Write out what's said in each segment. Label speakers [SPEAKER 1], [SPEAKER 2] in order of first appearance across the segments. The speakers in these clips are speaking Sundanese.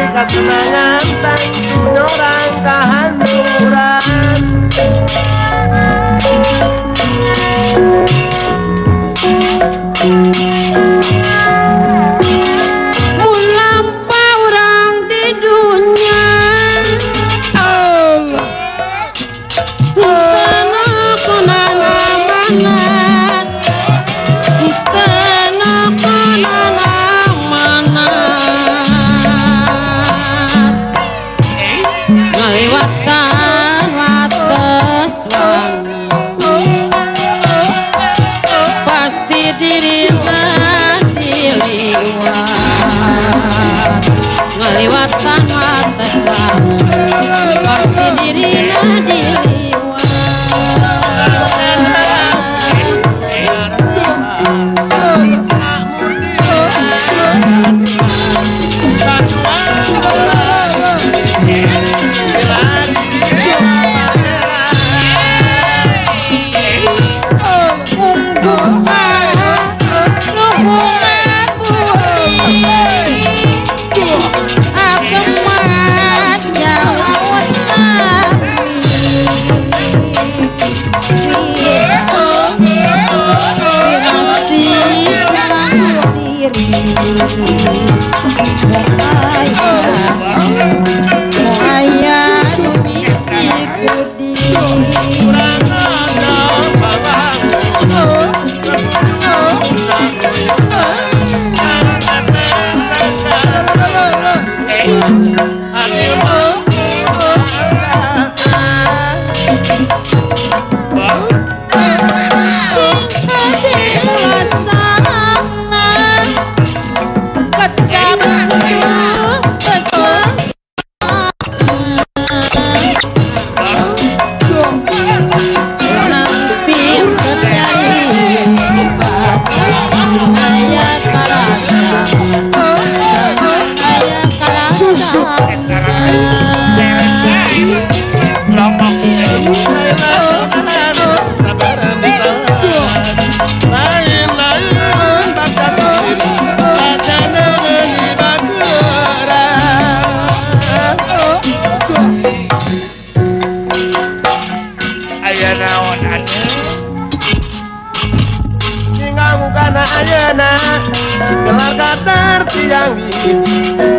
[SPEAKER 1] Kasenangan tangtu nyorang kahanduran.
[SPEAKER 2] Mun lampau urang di dunya
[SPEAKER 3] Allah
[SPEAKER 2] ngaliwatan wates wangi pasti dirina diliwat. Ngaliwatan wates wangi pasti dirina diliwat.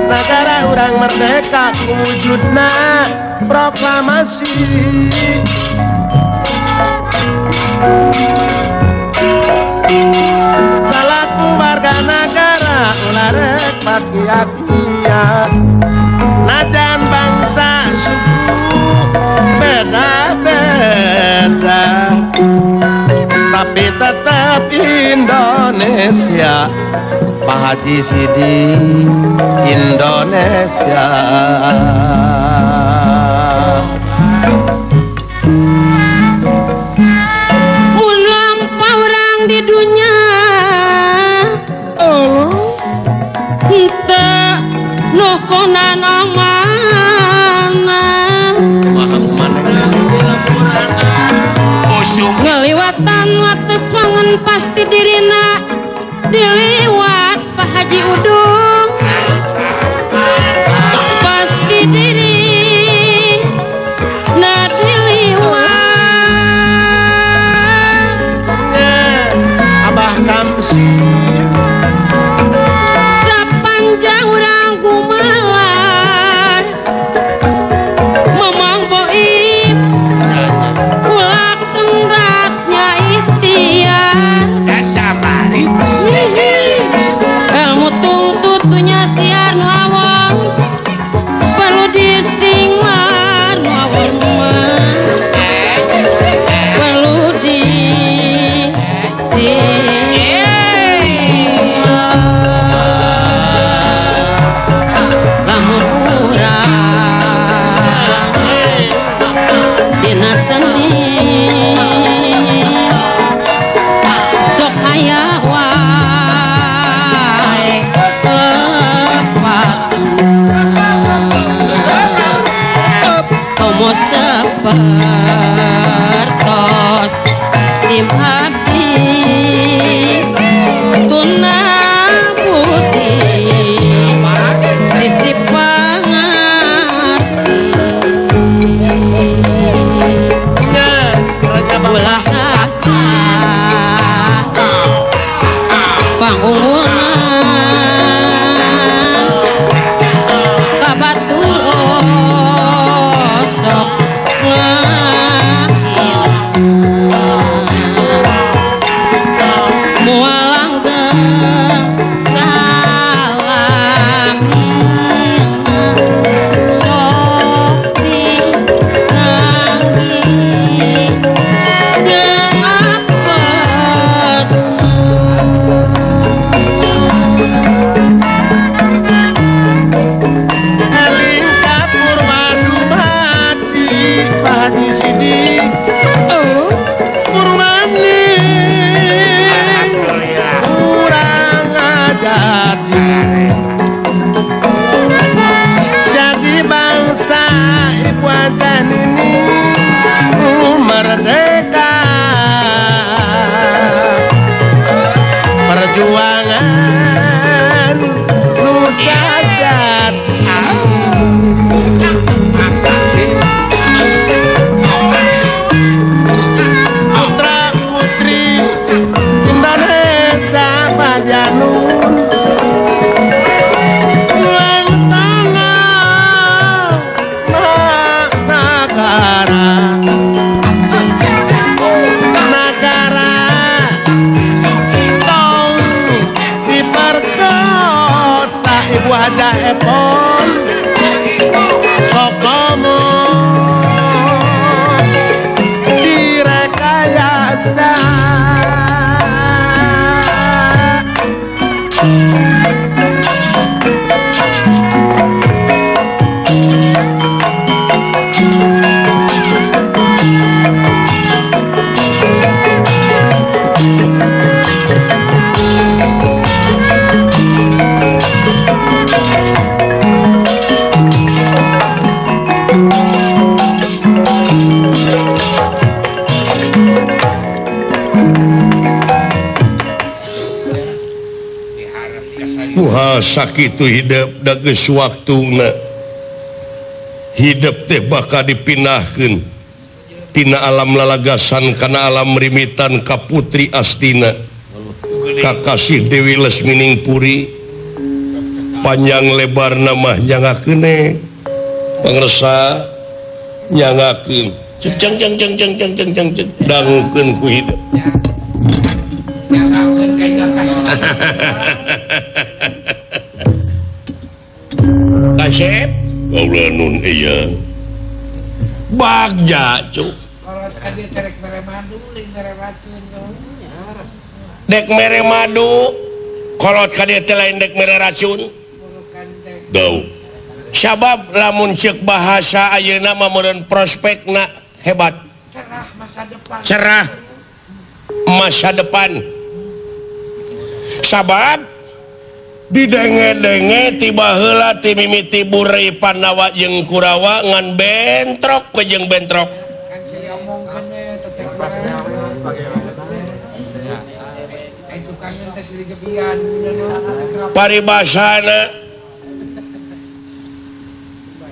[SPEAKER 1] Negara urang merdeka wujudna proklamasi. Salaku warga negara ulah rek pakia-kia, najan bangsa suku beda-beda, tapi tetap Indonesia. Pak Haji Sidi Indonesia.
[SPEAKER 2] Mun lampau urang di dunya henteu nu konana mana ngaliwatan wates wangen pasti dirina diliwat. Pak Haji Udung pasti diri na diliwat.
[SPEAKER 1] Abah Kamsir
[SPEAKER 2] sapanjang urang gumalar Mamang Boib ulah tenggatnya ikhtiar. Komo sapertos sim abdi tuna budi sisi pangarti ulah rasa pangunggulan kabatur osok ngahina moal langgeng salamina sok dinangi deung apesna.
[SPEAKER 1] Eling ka Purwadumadi Pak Haji Sidik Purwani kurang ajar jadi bangsa ibu ajan ini merdeka perjuangan Nusa Jati. Putra putri Indonesia Bajanun tulang tanah negara negara tong diperkosa Ibu Haja Epon sokomo direkayasa.
[SPEAKER 3] Sakitu hidup da geus waktuna hidup teh bakal dipindahkeun tina alam lalagasan kana alam rimitan ka Putri Astina kakasih Dewi Lesmining Puri panjang lebar nama nyangakeun pangersa nyangakeun ceng ceng ceng ceng ceng ceng ceng ceng dangukeun ku hidup. Kasep kaula nun iya bagja cuk dek mere madu kolot ka dieu teh lain dek mere racun dau sabab lamun ceuk bahasa ayeuna mah meureun prospekna hebat
[SPEAKER 4] cerah masa depan
[SPEAKER 3] cerah masa depan sabab didenge-denge tiba heula ti mimiti Burei Pandawa jeung Kurawa ngan bentrok we jeung bentrok. Paribasana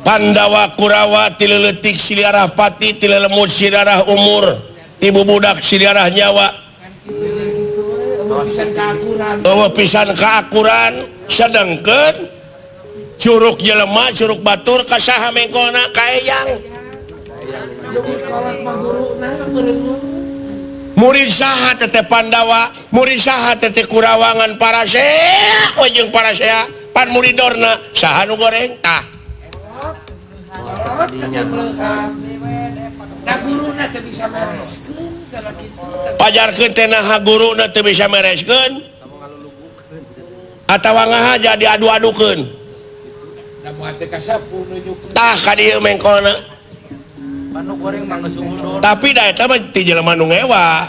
[SPEAKER 3] Pandawa Kurawa ti leutik silih arah pati ti lelemut silih arah umur ti bubudak silih arah nyawa. Eueuh pisan kaakuran sedengkeun curug jelema curug batur ka saha mengkolna ka eyang murid saha teteh Pandawa murid saha teteh Kurawa ngan parasea we jeung parasea pan muridorna saha nu goreng tah pajarkeun teh naha guruna teu bisa mereskeun atawa ngahaja diadu-adukeun tah ka dieu mengkolna tapi da eta mah ti jelema nu ngewa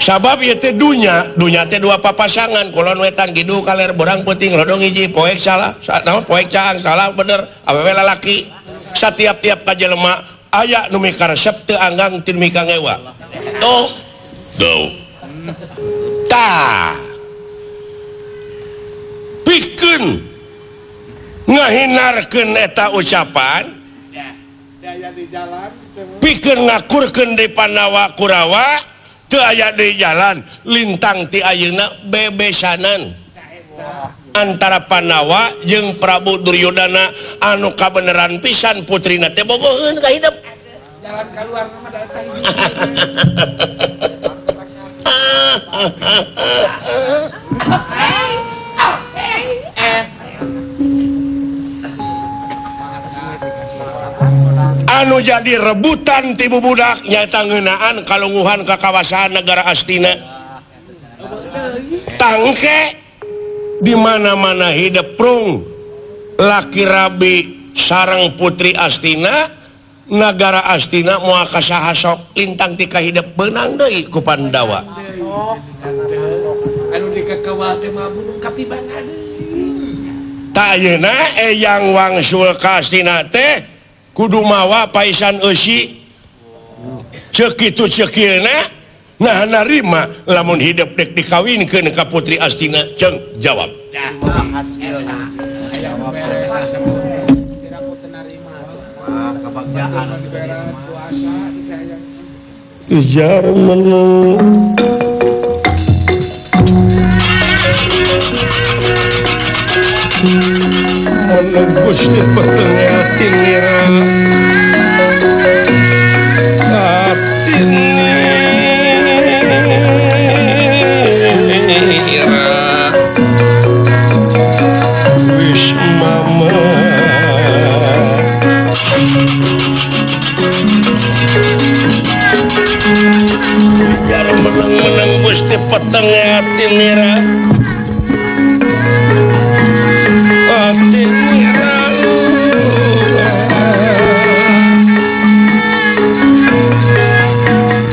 [SPEAKER 3] Sabab ieu teh dunya, dunya teh dua papasangan, kulon wetan kidul kaler borang peuting lodong hiji poek salah, naon poek caang salah bener, awewe lalaki. Satiap-tiap ka jelema aya nu mikaresep teu anggang teu mikangewa. Tuh. Tuh. Tah. Pikeun ngahinarkeun eta ucapan. Pikeun ngakurkeun di Pandawa Kurawa teu aya di jalan lintang ti ayeuna bebesanan antara Pandawa jeung Prabu Duryodana anu kabeneran pisan putrina teh bogoheun ka hidep.
[SPEAKER 4] Jalan keluar mah da eta hiji.
[SPEAKER 3] Anu jadi rebutan ti bubudak nyaeta ngeunaan kalunguhan ka kawasan negara Astina. Tangke di mana-mana hidep prung laki rabi sareng putri Astina, nagara Astina moal ka saha sok lintang ti kahidep beunang deui ku Pandawa.
[SPEAKER 4] Anu dikakawal teh mah burung kapibana deui.
[SPEAKER 3] Tah ayeuna eyang wangsul ka Astina teh kudu mawa paisan eusi. Ceuk kitu ceuk ieu nah narima lamun hidep dek dikawinkeun ka putri Astina. Ceung jawab. Ijar menu Gusti peteng ati nira ati nira wis mama biar menang-menang Gusti peteng ati nira ati nira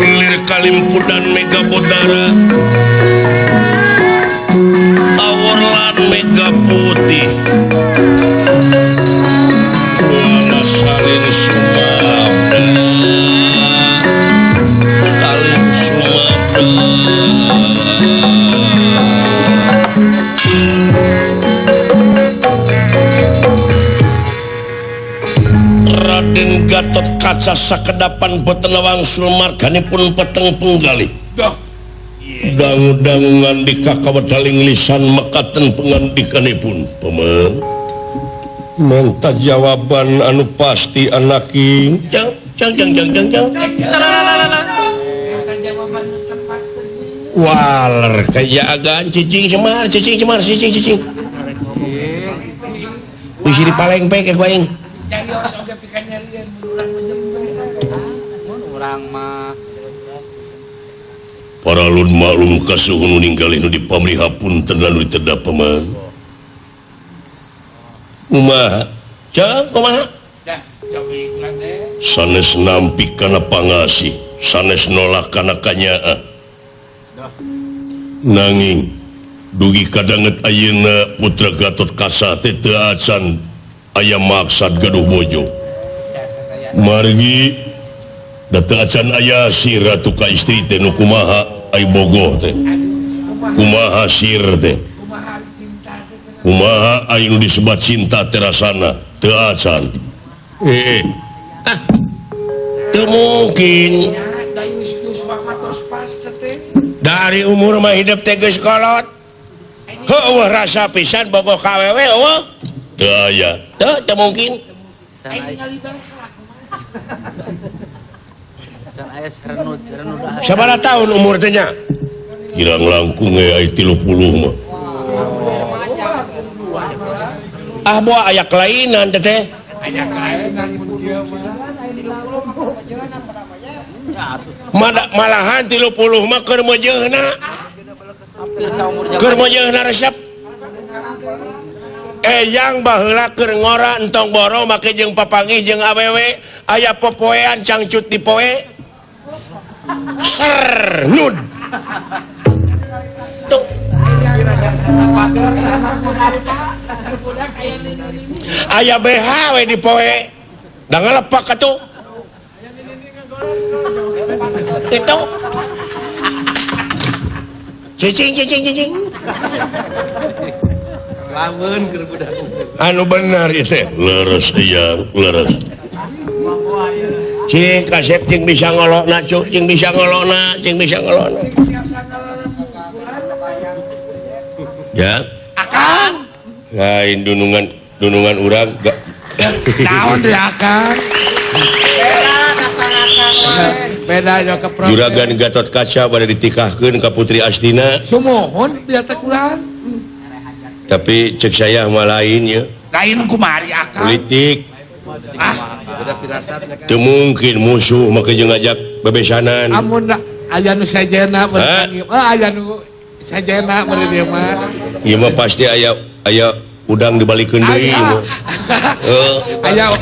[SPEAKER 3] lir kalimpudan mega bodara tawur lan mega putih wala salin sumabda salin sumabda. Raden Gatot Kaca sakedapan boten wangsul marganipun peteng penggalih. Dangu-dangu ngandika kawedaling lisan mekaten pengandikanipun. Paman, menta jawaban anu pasti anaki. Jang jang jang jang jang jang. Waler kaya agan cicing cemar cicing cemar cicing cicing. Wis dipalengpek ka aing.
[SPEAKER 4] Nyarios oge pikeun nyarieun mun urang mah jempe.
[SPEAKER 5] Mun urang mah
[SPEAKER 3] paralun maklum kasuhun ninggalih nu dipamrihapunten lan nu ditedap paman. Kumaha? Cang kumaha?
[SPEAKER 4] Dah cobi ulang deh.
[SPEAKER 3] Sanes nampi kana pangasih, sanes nolak kana kanyaah. Nanging dugi kadanget ayeuna putra Gatot Kaca teh teu acan aya maksad gaduh bojo. Margi da teu acan aya si ratu ka istri teh nu kumaha ai bogoh teh. Kumaha sir teh. Kumaha ai nu disebat cinta teh rasana teu acan. Ah. Teu mungkin. Dari umur mah hidup teh geus kolot. Heueuh rasa pisan bogoh ka awewe eueuh. Teu aya. Teu teu mungkin. Sabaraha tahun umur teh nya? Kirang langkung we ai 30 mah. Ah boa aya kelainan teh teh.
[SPEAKER 4] Aya kelainan mun kieu mah.
[SPEAKER 3] Malahan 30 mah keur meujeuhna. Keur meujeuhna resep. Eyang baheula keur ngora entong boro make jeung papanggih jeung awewe aya popoean cangcut di poe. Ser nud. Tuh. Aya BH we di poe. Da ngalepak atuh. Itu. Cicing cicing cicing.
[SPEAKER 1] Lamun keur budak.
[SPEAKER 3] Anu bener ieu teh. Leres ieu, leres. Cing kasep cing bisa ngolokna cuk, cing bisa ngolokna, cing bisa ngolokna. Ya.
[SPEAKER 4] Akang.
[SPEAKER 3] Lain dunungan dunungan urang
[SPEAKER 4] naon deui akang.
[SPEAKER 1] Beda jo ke
[SPEAKER 3] Juragan Gatot Kaca bade ditikahkeun ka Putri Astina.
[SPEAKER 4] Sumuhun biar teh kulan.
[SPEAKER 3] Tapi cek saya mah lain ya.
[SPEAKER 4] Lain kumari akang.
[SPEAKER 3] Politik.
[SPEAKER 4] Ah,
[SPEAKER 1] beda firasatnya kan.
[SPEAKER 3] Teu mungkin musuh make jeung ngajak bebesanan.
[SPEAKER 4] Amun aya nu sajena meureun. Ah aya nu sajena meureun ieu mah.
[SPEAKER 3] Ieu mah pasti aya aya udang dibalikeun deui ieu mah.
[SPEAKER 4] Aya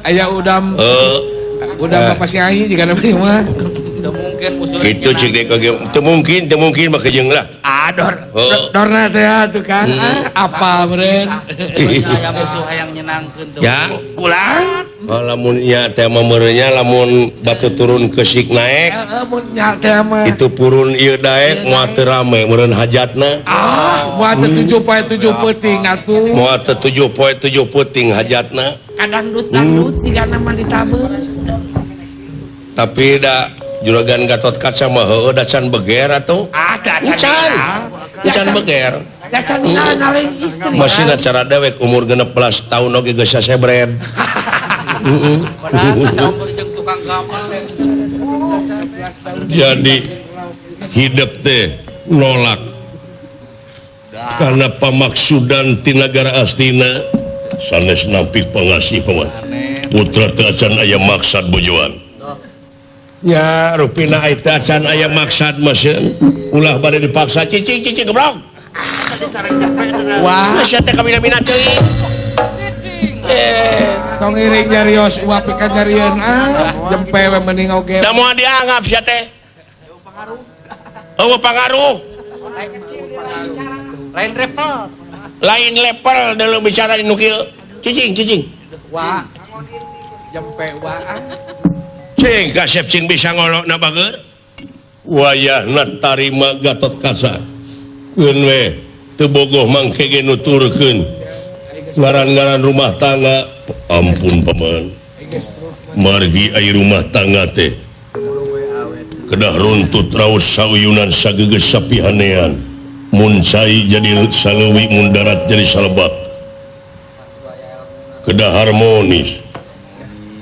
[SPEAKER 4] aya udam. Udang Bapak Siai jika namanya mah.
[SPEAKER 3] Gitu cek dek oge teu mungkin make jeung lah.
[SPEAKER 4] Ah dor. Dorna teh atuh kan. Apa meureun.
[SPEAKER 5] Aya musuh hayang nyenangkeun teu.
[SPEAKER 3] Ya,
[SPEAKER 4] kulan.
[SPEAKER 3] Oh lamun nya teh mah meureunnya lamun batu turun kesik naek.
[SPEAKER 4] Heeh mun nya teh mah.
[SPEAKER 3] Itu purun ieu daek moal teu rame meureun hajatna.
[SPEAKER 4] Ah, moal teu 7 poe 7 peuting atuh.
[SPEAKER 3] Moal teu 7 poe 7 peuting hajatna.
[SPEAKER 4] Kadang dut-dangdut jigana mah ditabeuh.
[SPEAKER 3] Tapi da Juragan Gatot Kaca mah heueuh da can beger atuh.
[SPEAKER 4] Ah, da
[SPEAKER 3] can. Can beger.
[SPEAKER 4] Da can ngaleng istri.
[SPEAKER 3] Masih cara dewek umur 16 tahun oge geus sasebred. Heeh. Jadi hidup teh nolak karena pamaksudan ti nagara Astina sanes nampi pangasih paman. Putra teu acan aya maksad bojoan. Ya rupina teu acan aya maksad masieun ulah bade dipaksa cicing cicing goblok. Wah, sia teh kamina-mina teuing.
[SPEAKER 4] Tong iring nyarios uap ikan nyarieun ah jempe we mending oge.
[SPEAKER 3] Da moal dianggap sia teh. Eueuh pangaruh.
[SPEAKER 5] Lain level.
[SPEAKER 3] Lain level dalam bicara di nu kieu. Cicing cicing.
[SPEAKER 4] Wah. Jempe wah.
[SPEAKER 3] Cing kasep cing bisa ngolokna bager. Wayahna tarima Gatot Kaca. Keun we teu bogoh mangke ge nuturkeun. Ngaran-ngaran rumah tangga, ampun paman. Margi ai rumah tangga teh kedah runtut raos sauyunan sagegeus sapihanean. Mun cai jadi saleuwi, mun darat jadi salebak. Kedah harmonis.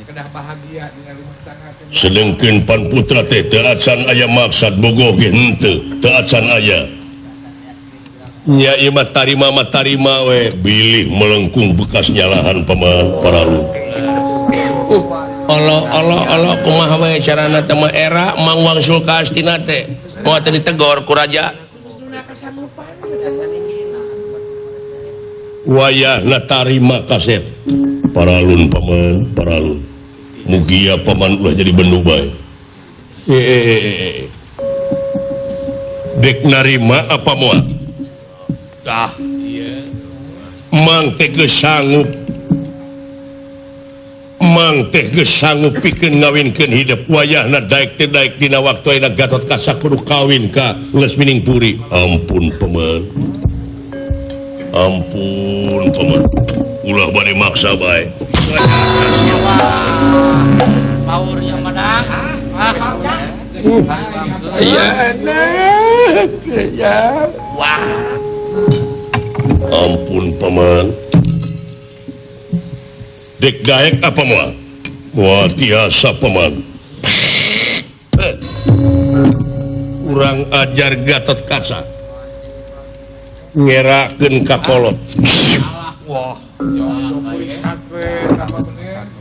[SPEAKER 4] Kedah bahagia dengan rumah tangga.
[SPEAKER 3] Sedengkeun pan putra teh teu acan aya maksad bogoh ge henteu, teu acan aya. Nya ieu mah tarima we bilih melengkung bekas nyalahan paman paralu. Allah Allah Allah kumaha we carana teh mah era Mang Wangsul ka Astina teh moal teh ditegor ku raja. Wayahna tarima kasep paralun paman paralun. Mugia paman ulah jadi bendu bae. Dek narima apa moal?
[SPEAKER 5] Tah, iya.
[SPEAKER 3] Mang teh geus sanggup. Mang teh geus sanggup pikeun ngawinkeun hidup wayahna daek teh daek dina waktu ayeuna Gatot Kaca kudu kawin ka Lesmining Puri. Ampun paman. Ampun paman. Ulah bade maksa bae.
[SPEAKER 5] Paur yang madang.
[SPEAKER 3] Iya anak. Ya.
[SPEAKER 4] Wah.
[SPEAKER 3] Ampun paman. Dek daek apa moal? Moal tiasa paman. Kurang ajar Gatot Kaca. Ngerakeun ka kolot.
[SPEAKER 4] Wah,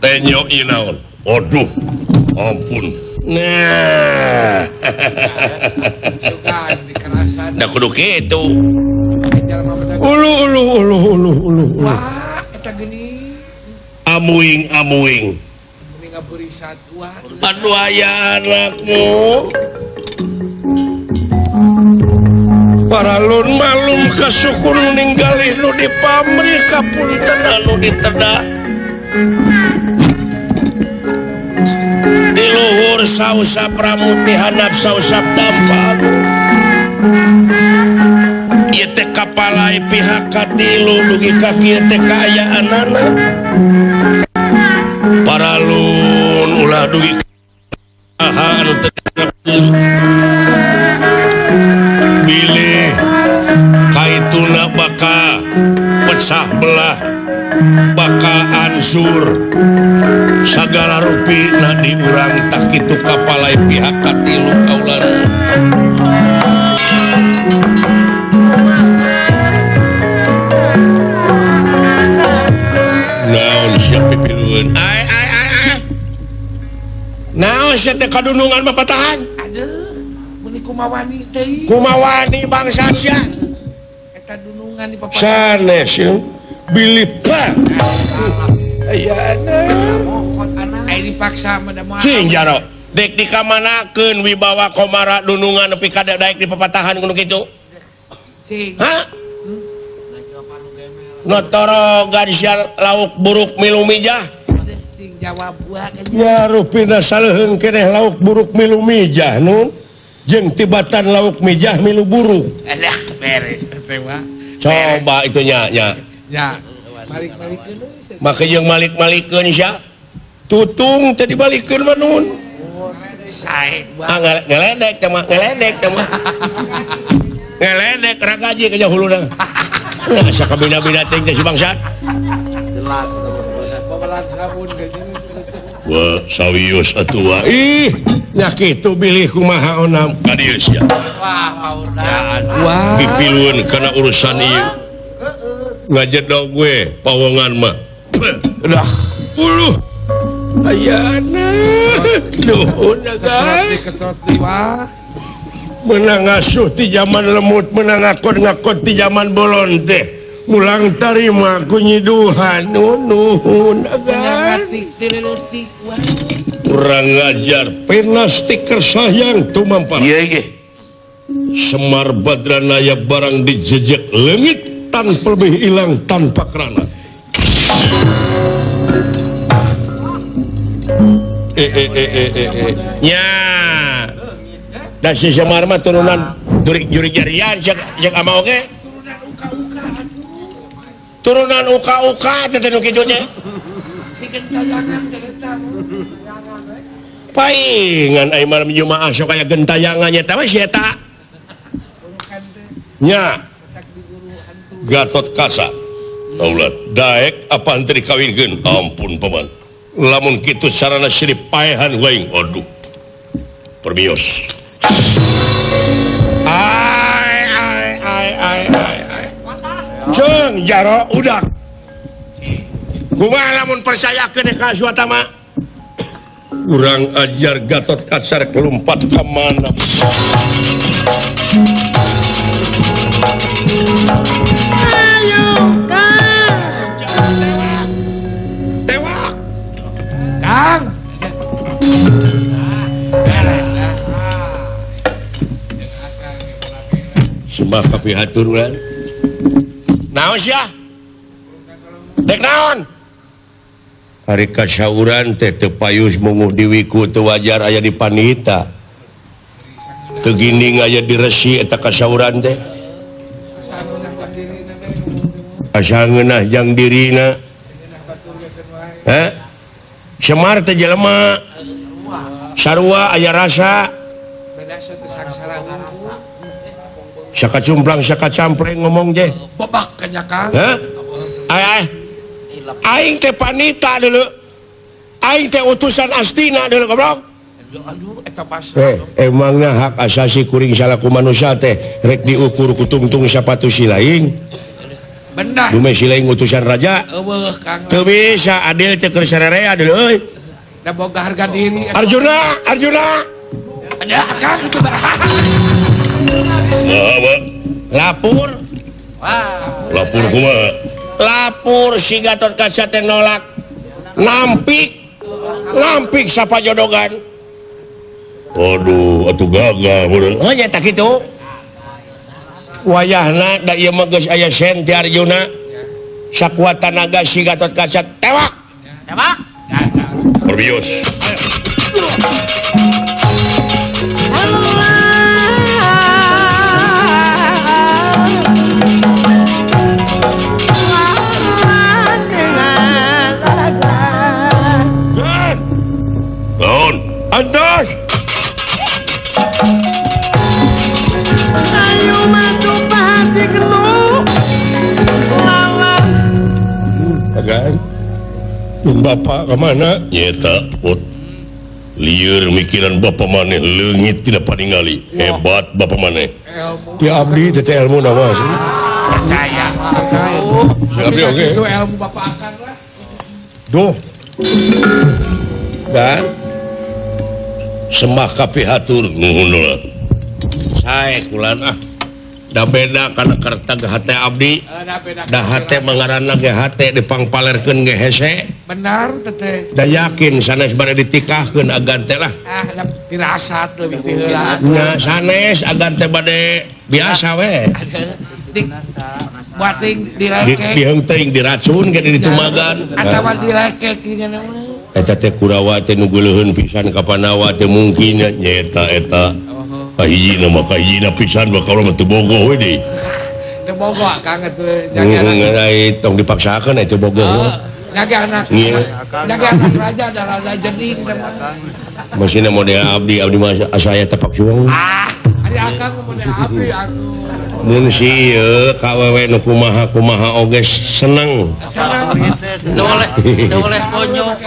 [SPEAKER 3] tenyo ieu naon? Aduh, ampun. Nah. Da kudu kitu. Ulu ulu ulu ulu ulu ulu.
[SPEAKER 4] Wah, eta geuning.
[SPEAKER 3] Amuing amuing.
[SPEAKER 4] Meni ngaburi satwa.
[SPEAKER 3] Aduh aya anakmu. Paralun malum kasukun ninggalih nu dipamrih kapunten anu ditedak. Di luhur sausap ramuti handap sausap dampal. Ieu teh kapalai pihak katilu dugi ka kieu teh kaayaanana. Paralun ulah dugi hal anu teu diharepkeun. Bilih kaituna bakal pecah belah bakal ansur sagala rupina di urang tak kitu kapalai pihak katilu kaulan. Naon sia pipilueun? Ai ai ai ai. Naon sia teh kadunungan mah patahan?
[SPEAKER 4] Aduh. Kumawani teh.
[SPEAKER 3] Kumawani bangsa sia.
[SPEAKER 4] Eta dunungan di papatahan.
[SPEAKER 3] Sanes ye. Bilih pak. Ayana.
[SPEAKER 4] Ai dipaksa mah da moal.
[SPEAKER 3] Cing jaro. Dek dikamanakeun wibawa komara dunungan nepi ka daek di papatahan kudu kitu.
[SPEAKER 4] Cing.
[SPEAKER 3] Hah? Notoro sia lauk buruk milu mijah.
[SPEAKER 4] Cing jawab buah.
[SPEAKER 3] Ya rupina saleuheung keneh lauk buruk milu mijah nun. Jeung tibatan lauk mijah milu buruk.
[SPEAKER 4] Alah beres teh mah.
[SPEAKER 3] Coba itu nya nya.
[SPEAKER 4] Nya. Malik-malikeun euy.
[SPEAKER 3] Make jeung malik-malikeun sia. Tutung teh dibalikeun mah nun.
[SPEAKER 4] Sae.
[SPEAKER 3] Ah ngeledek teh mah, ngeledek teh mah. Ngeledek ragaji ka huluna. Nah, sakabina-bina teh si bangsat.
[SPEAKER 1] Jelas
[SPEAKER 4] babalan sabun ka
[SPEAKER 3] Wah, sawios atuh. Ih, nya kitu bilih kumaha onam ka dieu sia.
[SPEAKER 5] Wah, paurna.
[SPEAKER 4] Wah.
[SPEAKER 3] Pipilueun kana urusan ieu. Ngajedog we pawongan mah.
[SPEAKER 4] Udah.
[SPEAKER 3] Uluh. Ayana. Nuhun guys.
[SPEAKER 4] Ketrot deui wah.
[SPEAKER 3] Menang ngasuh ti zaman lemut, menang ngakon-ngakon ti zaman bolon teh. Mulang tarima ku nyiduhan nuhun agan. Kurang ngajar pena stiker sayang tumampar.
[SPEAKER 1] Iya iya.
[SPEAKER 3] Semar Badranaya barang dijejek leungit tanpa lebih hilang tanpa kerana. Nya. Da si Semar mah turunan jurik jarian cek ama oge. Turunan uka-uka teh nu kitu teh.
[SPEAKER 4] Si gentayangan teh eta.
[SPEAKER 3] Paingan ai malam Jumaah sok aya gentayangan nya teh si eta. Nya. Gatot Kaca. Daulat daek apa henteu dikawinkeun? Ampun paman. Lamun kitu carana sirip paehan waing. Aduh. Permios. Ai ai ai ai ai. Ceng jaro udak. Kumaha lamun percayakeun ka Aswatama? Urang ajar Gatot Kaca kelumpat ka mana?
[SPEAKER 2] Ayo Kang.
[SPEAKER 3] Tewak. Tewak.
[SPEAKER 4] Kang. Beres ah.
[SPEAKER 3] Sembah kapihatur urang. Naon sia? Dek naon? Ari kasauran teh teu payus munguh diwiku teu wajar aya di panita. Teu ginding aya di resi eta kasauran teh. Asa ngeunah jang dirina. Hah? Semar teh jelema. Sarua aya rasa. Saka cumplang saka campleng ngomong teh.
[SPEAKER 4] Babak kanya Kang.
[SPEAKER 3] Hah? Ai ai. Aing teh panita dulu. Aing teh utusan Astina dulu goblok.
[SPEAKER 4] Aduh eta pas.
[SPEAKER 3] Emangna hak asasi kuring salaku manusia teh rek diukur ku tungtung sapatu si laing.
[SPEAKER 4] Benar.
[SPEAKER 3] Dume si laing utusan raja.
[SPEAKER 4] Eueuh Kang.
[SPEAKER 3] Teu bisa adil teh keur sararea dulu euy.
[SPEAKER 4] Da boga harga diri.
[SPEAKER 3] Arjuna, Arjuna.
[SPEAKER 4] Ada Kang itu.
[SPEAKER 3] Lapor. Lapor kumaha? Lapor si Gatot Kaca teh nolak. Nampik. Lampik sapajodogan. Aduh, atuh gagah meureun. Heuh nya tah kitu. Wayahna da ieu mah geus aya Senti Arjuna. Sakuat tanaga si Gatotkaca tewak.
[SPEAKER 5] Tewak.
[SPEAKER 3] Perbios. Naon? Antos.
[SPEAKER 1] Ayo matu pati gelu. Lawan.
[SPEAKER 3] Agan. Bapak kemana? Nyeta put. Lieur mikiran bapak maneh leungit tidak paningali. Hebat bapak maneh. Ti abdi teh ilmu nama sih.
[SPEAKER 5] Percaya.
[SPEAKER 3] Si abdi oge.
[SPEAKER 4] Itu ilmu bapak akang lah.
[SPEAKER 3] Duh. Dan sembah kapihatur nuhun lah. Sae kulan ah. Da beda kana kertag hate abdi. Da hate mangaranna ge hate dipangpalerkeun ge hese.
[SPEAKER 4] Benar teteh.
[SPEAKER 3] Da yakin sanes bade ditikahkeun agan teh lah.
[SPEAKER 4] Ah, da pirasat leuwih ti heula.
[SPEAKER 3] Nya sanes agan teh bade biasa we.
[SPEAKER 4] Di buating dilekek.
[SPEAKER 3] Diheung teuing diracun ge ditumagan.
[SPEAKER 4] Atawa dilekek jeung mah.
[SPEAKER 3] Eta teh Kurawa teh nu geuleuheun pisan ka Pandawa teh mungkin nya eta. Kahijina mah kahijina pisan bakal mah teu bogoh we deui.
[SPEAKER 4] Teu bogoh akang atuh jaga anak.
[SPEAKER 3] Tong dipaksakeun atuh bogoh.
[SPEAKER 4] Jaga anak. Jaga anak raja da raja jening teh mah.
[SPEAKER 3] Masina model abdi abdi mah asa aya tapak suang.
[SPEAKER 4] Ah, ari akang model abdi atuh.
[SPEAKER 3] Mun si ieu ka awewe nu kumaha kumaha oge seneng.
[SPEAKER 5] Teu oleh konyol.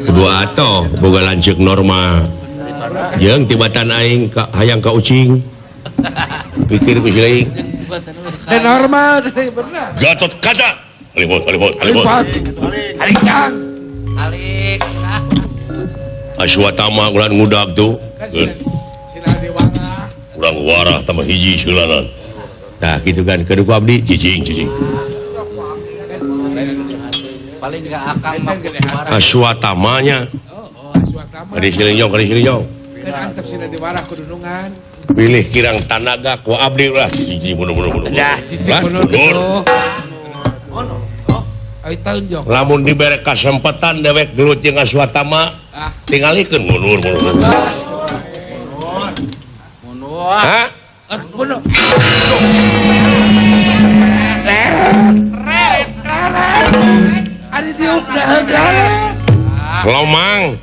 [SPEAKER 3] Kedua atoh boga lanceuk normal. Jeung tibatan aing ka hayang ka ucing. Pikir ku si lain.
[SPEAKER 4] Teu normal teh bener.
[SPEAKER 3] Gatotkaca. Alihot alihot alihot.
[SPEAKER 4] Alik kang.
[SPEAKER 5] Alik.
[SPEAKER 3] Aswatama ulah ngudag tuh. Urang warah tambah hiji seulanan. Tah kitu kan kudu ku abdi cicing cicing.
[SPEAKER 5] Paling enggak akang mah
[SPEAKER 3] Aswatamanya. Kadi silinjong, kadi silinjong.
[SPEAKER 4] Kan antep sina diwarah kudunungan.
[SPEAKER 3] Pilih kirang tanaga ku abdi ulah cicing mundur mundur mundur.
[SPEAKER 4] Dah cicing mundur. Ayo tahun jong.
[SPEAKER 3] Lamun dibere kasempatan dewek gelut jeung Aswatama, tingalikeun mundur mundur.
[SPEAKER 5] Mundur.
[SPEAKER 3] Hah?
[SPEAKER 4] Mundur. Leret. Leret. Ari diuk dah leret.
[SPEAKER 3] Lomang.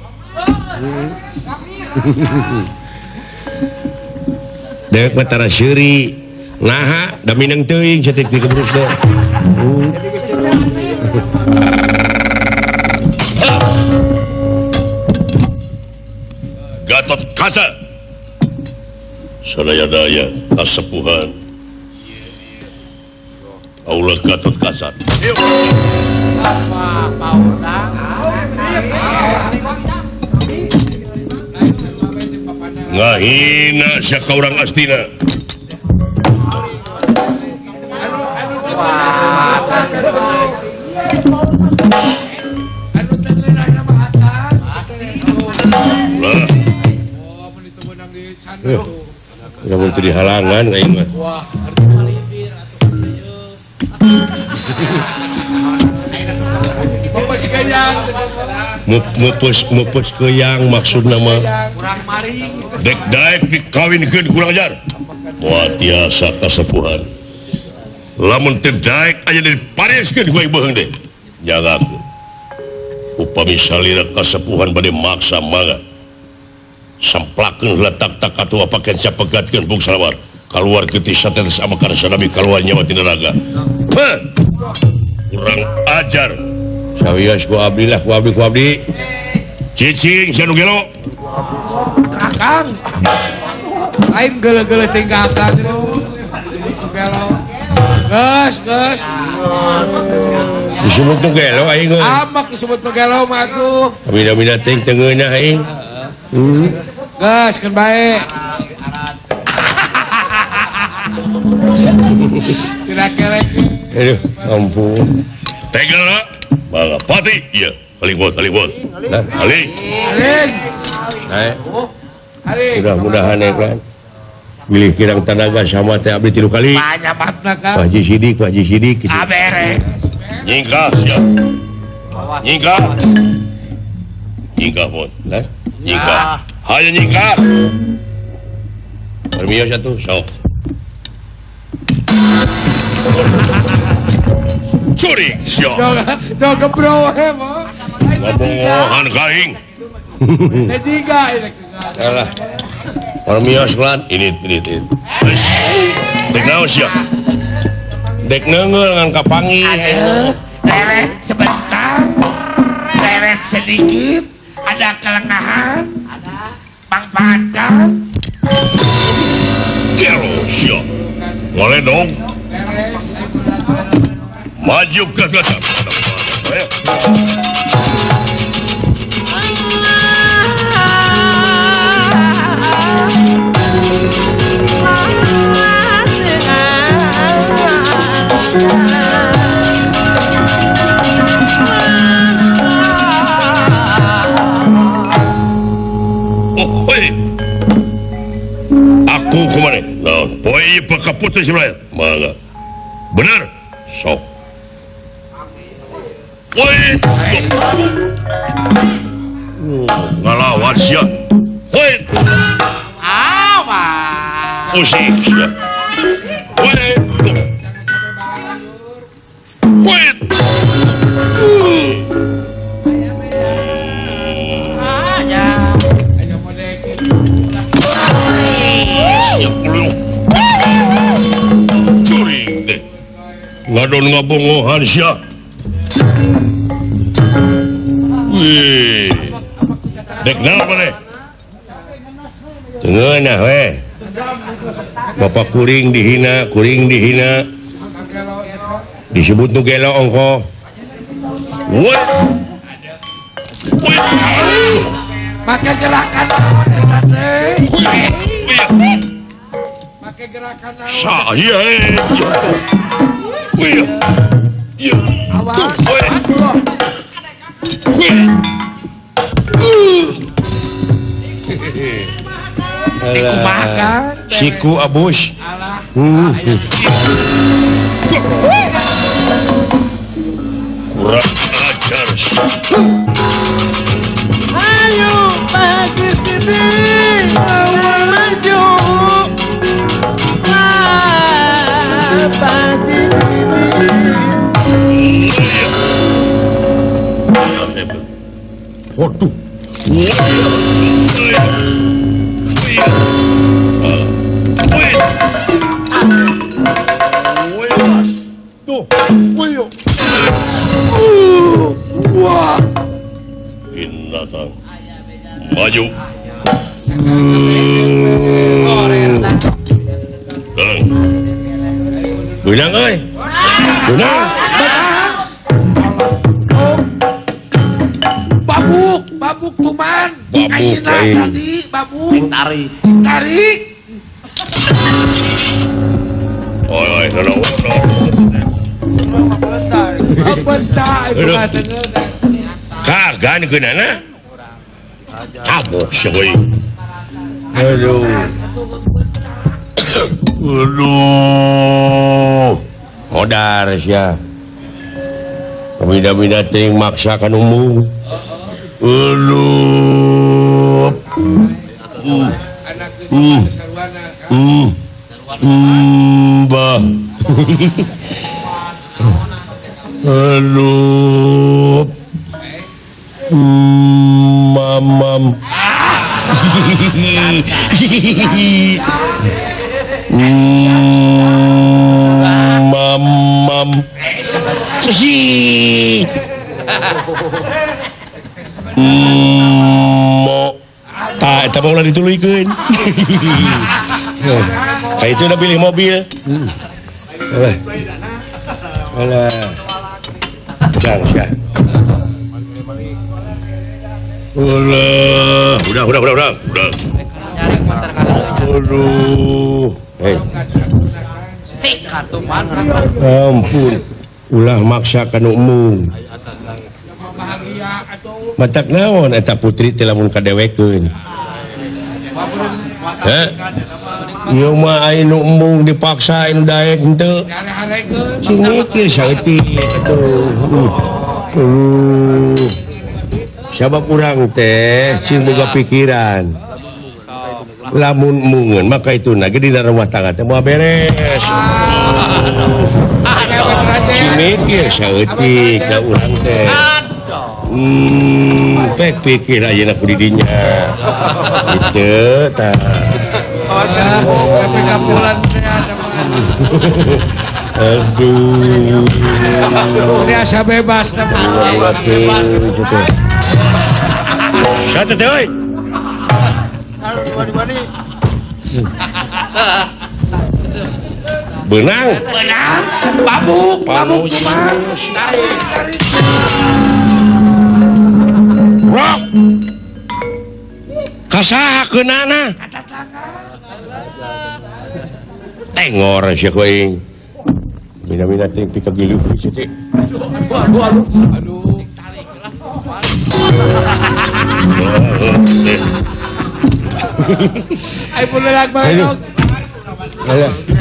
[SPEAKER 3] Dewek mah tara seuri. Naha da mineng teuing cetik ti kebrus teh. Gatotkaca. Sadaya-daya kasepuhan. Aula Gatotkaca.
[SPEAKER 5] Apa paurang?
[SPEAKER 3] Ngahina sia ka urang Astina.
[SPEAKER 4] Anu teu ngeunah mah akang.
[SPEAKER 3] Lah.
[SPEAKER 4] Oh, mun itu beunang di canda tuh.
[SPEAKER 3] Lamun teu dihalangan aing mah.
[SPEAKER 4] Wah, arti malibir atuh ieu. Mupus keyang.
[SPEAKER 3] Mupus keyang maksudna mah.
[SPEAKER 1] Kurang maring.
[SPEAKER 3] Dek daek dikawinkeun kurang ajar. Moal tiasa kasepuhan. Lamun teu daek aya dipareskeun ku aing beuheung teh. Jagakeun. Upami salira kasepuhan bade maksa mangga. Samplakeun heula tak-tak atuh paken sapegatkeun bung salawar. Kaluar getih satetes amakar sanabi kaluar nyawa tina raga. Heh. Kurang ajar. Sawios ku abdi lah ku abdi ku abdi. Cicing sia nu gelo.
[SPEAKER 4] Akang. Lain geuleuh-geuleuh teh ka akang. Disebut nu gelo. Geus, geus.
[SPEAKER 3] Disebut nu gelo aing.
[SPEAKER 4] Amak disebut nu gelo mah atuh.
[SPEAKER 3] Bida-bida teuing teu ngeunah aing.
[SPEAKER 4] Geus keun bae. Tidak kelek.
[SPEAKER 3] Aduh, ampun. Tega lah. Mangga pati, iya. Alik bot, alik bot. Alik. Alik. Mudah-mudahan ya kan. Bilih kirang tenaga sama teh abdi 3 kali.
[SPEAKER 4] Banyak banget kan.
[SPEAKER 3] Pak Haji Sidik, Pak Haji Sidik gitu.
[SPEAKER 4] Beres.
[SPEAKER 3] Nyingkah siap. Nyingkah. Nyingkah bot. Lah, nyingkah. Hayo nyingkah. Permios atuh sok. Curi siap.
[SPEAKER 4] Do gebro we mah.
[SPEAKER 3] Ngabongohan ka aing.
[SPEAKER 4] Eh jiga ini.
[SPEAKER 3] Alah. Permios lan ini. Dek naon sia? Dek neungeul ngan kapanggih.
[SPEAKER 4] Leret sebentar. Leret sedikit, ada kelengahan. Ada. Manfaatkan.
[SPEAKER 3] Gelo sia. Ngaledong. Maju ke atas. Oh, hoi. Aku kemana? Nah, poe pakaputus sebelah. Mangga. Benar. Sok. Woi. Ngalawan sia. Woi.
[SPEAKER 5] Awas.
[SPEAKER 3] Usik sia. Woi. Woi. Siap lu. Curi teh. Ngadon ngabongohan sia. Wih. Dek naon maneh? Teu ngeunah we. Bapak kuring dihina, kuring dihina. Disebut nu gelo ongkoh. Woi. Woi.
[SPEAKER 4] Make gerakan naon eta teh? Make gerakan naon?
[SPEAKER 3] Saya. Wih. Iya.
[SPEAKER 4] Awas.
[SPEAKER 3] Alah, siku abus. Kurang ajar.
[SPEAKER 1] Ayo Pak Haji Sidik maju. Pak Haji Sidik.
[SPEAKER 3] Waduh. Binatang. Maju. Dalang. Benang euy. Benang.
[SPEAKER 4] Babuk, babuk tuman.
[SPEAKER 3] Babuk
[SPEAKER 4] tadi, babuk.
[SPEAKER 1] Cing tarik.
[SPEAKER 4] Cing tarik.
[SPEAKER 3] Oi, oi, no, no.
[SPEAKER 4] Bentar, itu
[SPEAKER 3] kagan geunana. Cabok sia euy. Aduh. Aduh. Modar sia. Pamida-mida teuing maksa ka umum. Aduh. Bah. Aduh. Mamam. Mamam. Mo. Tah eta mah ulah dituluykeun. Kayak itu udah pilih mobil. Alah. Alah. Jangan, jangan. Alah, udah. Aduh. Hei. Ampun, ulah maksa kana umum. Matak naon eta putri teh lamun kadewekeun. Heh. Ieu mah aya nu embung dipaksa anu daek henteu. Sing mikir saeutik atuh. Sabab urang teh sing boga pikiran. Lamun embungeun maka itu ge dina rumah tangga teh moal beres. Sing mikir saeutik da urang teh. Pek pikir ayeuna ku di dinya. Gitu tah. Aduh.
[SPEAKER 4] Ini asa bebas tah.
[SPEAKER 3] Satu teh euy. Benang.
[SPEAKER 4] Benang. Babuk, babuk kumaha? Tarik, tarik.
[SPEAKER 3] Rok. Kasaha keunana? Tengor sia ku aing. Mina-mina teh pikagiluh sia teh.
[SPEAKER 4] Aduh, aduh, aduh. Aduh. Ai bulerak bareng.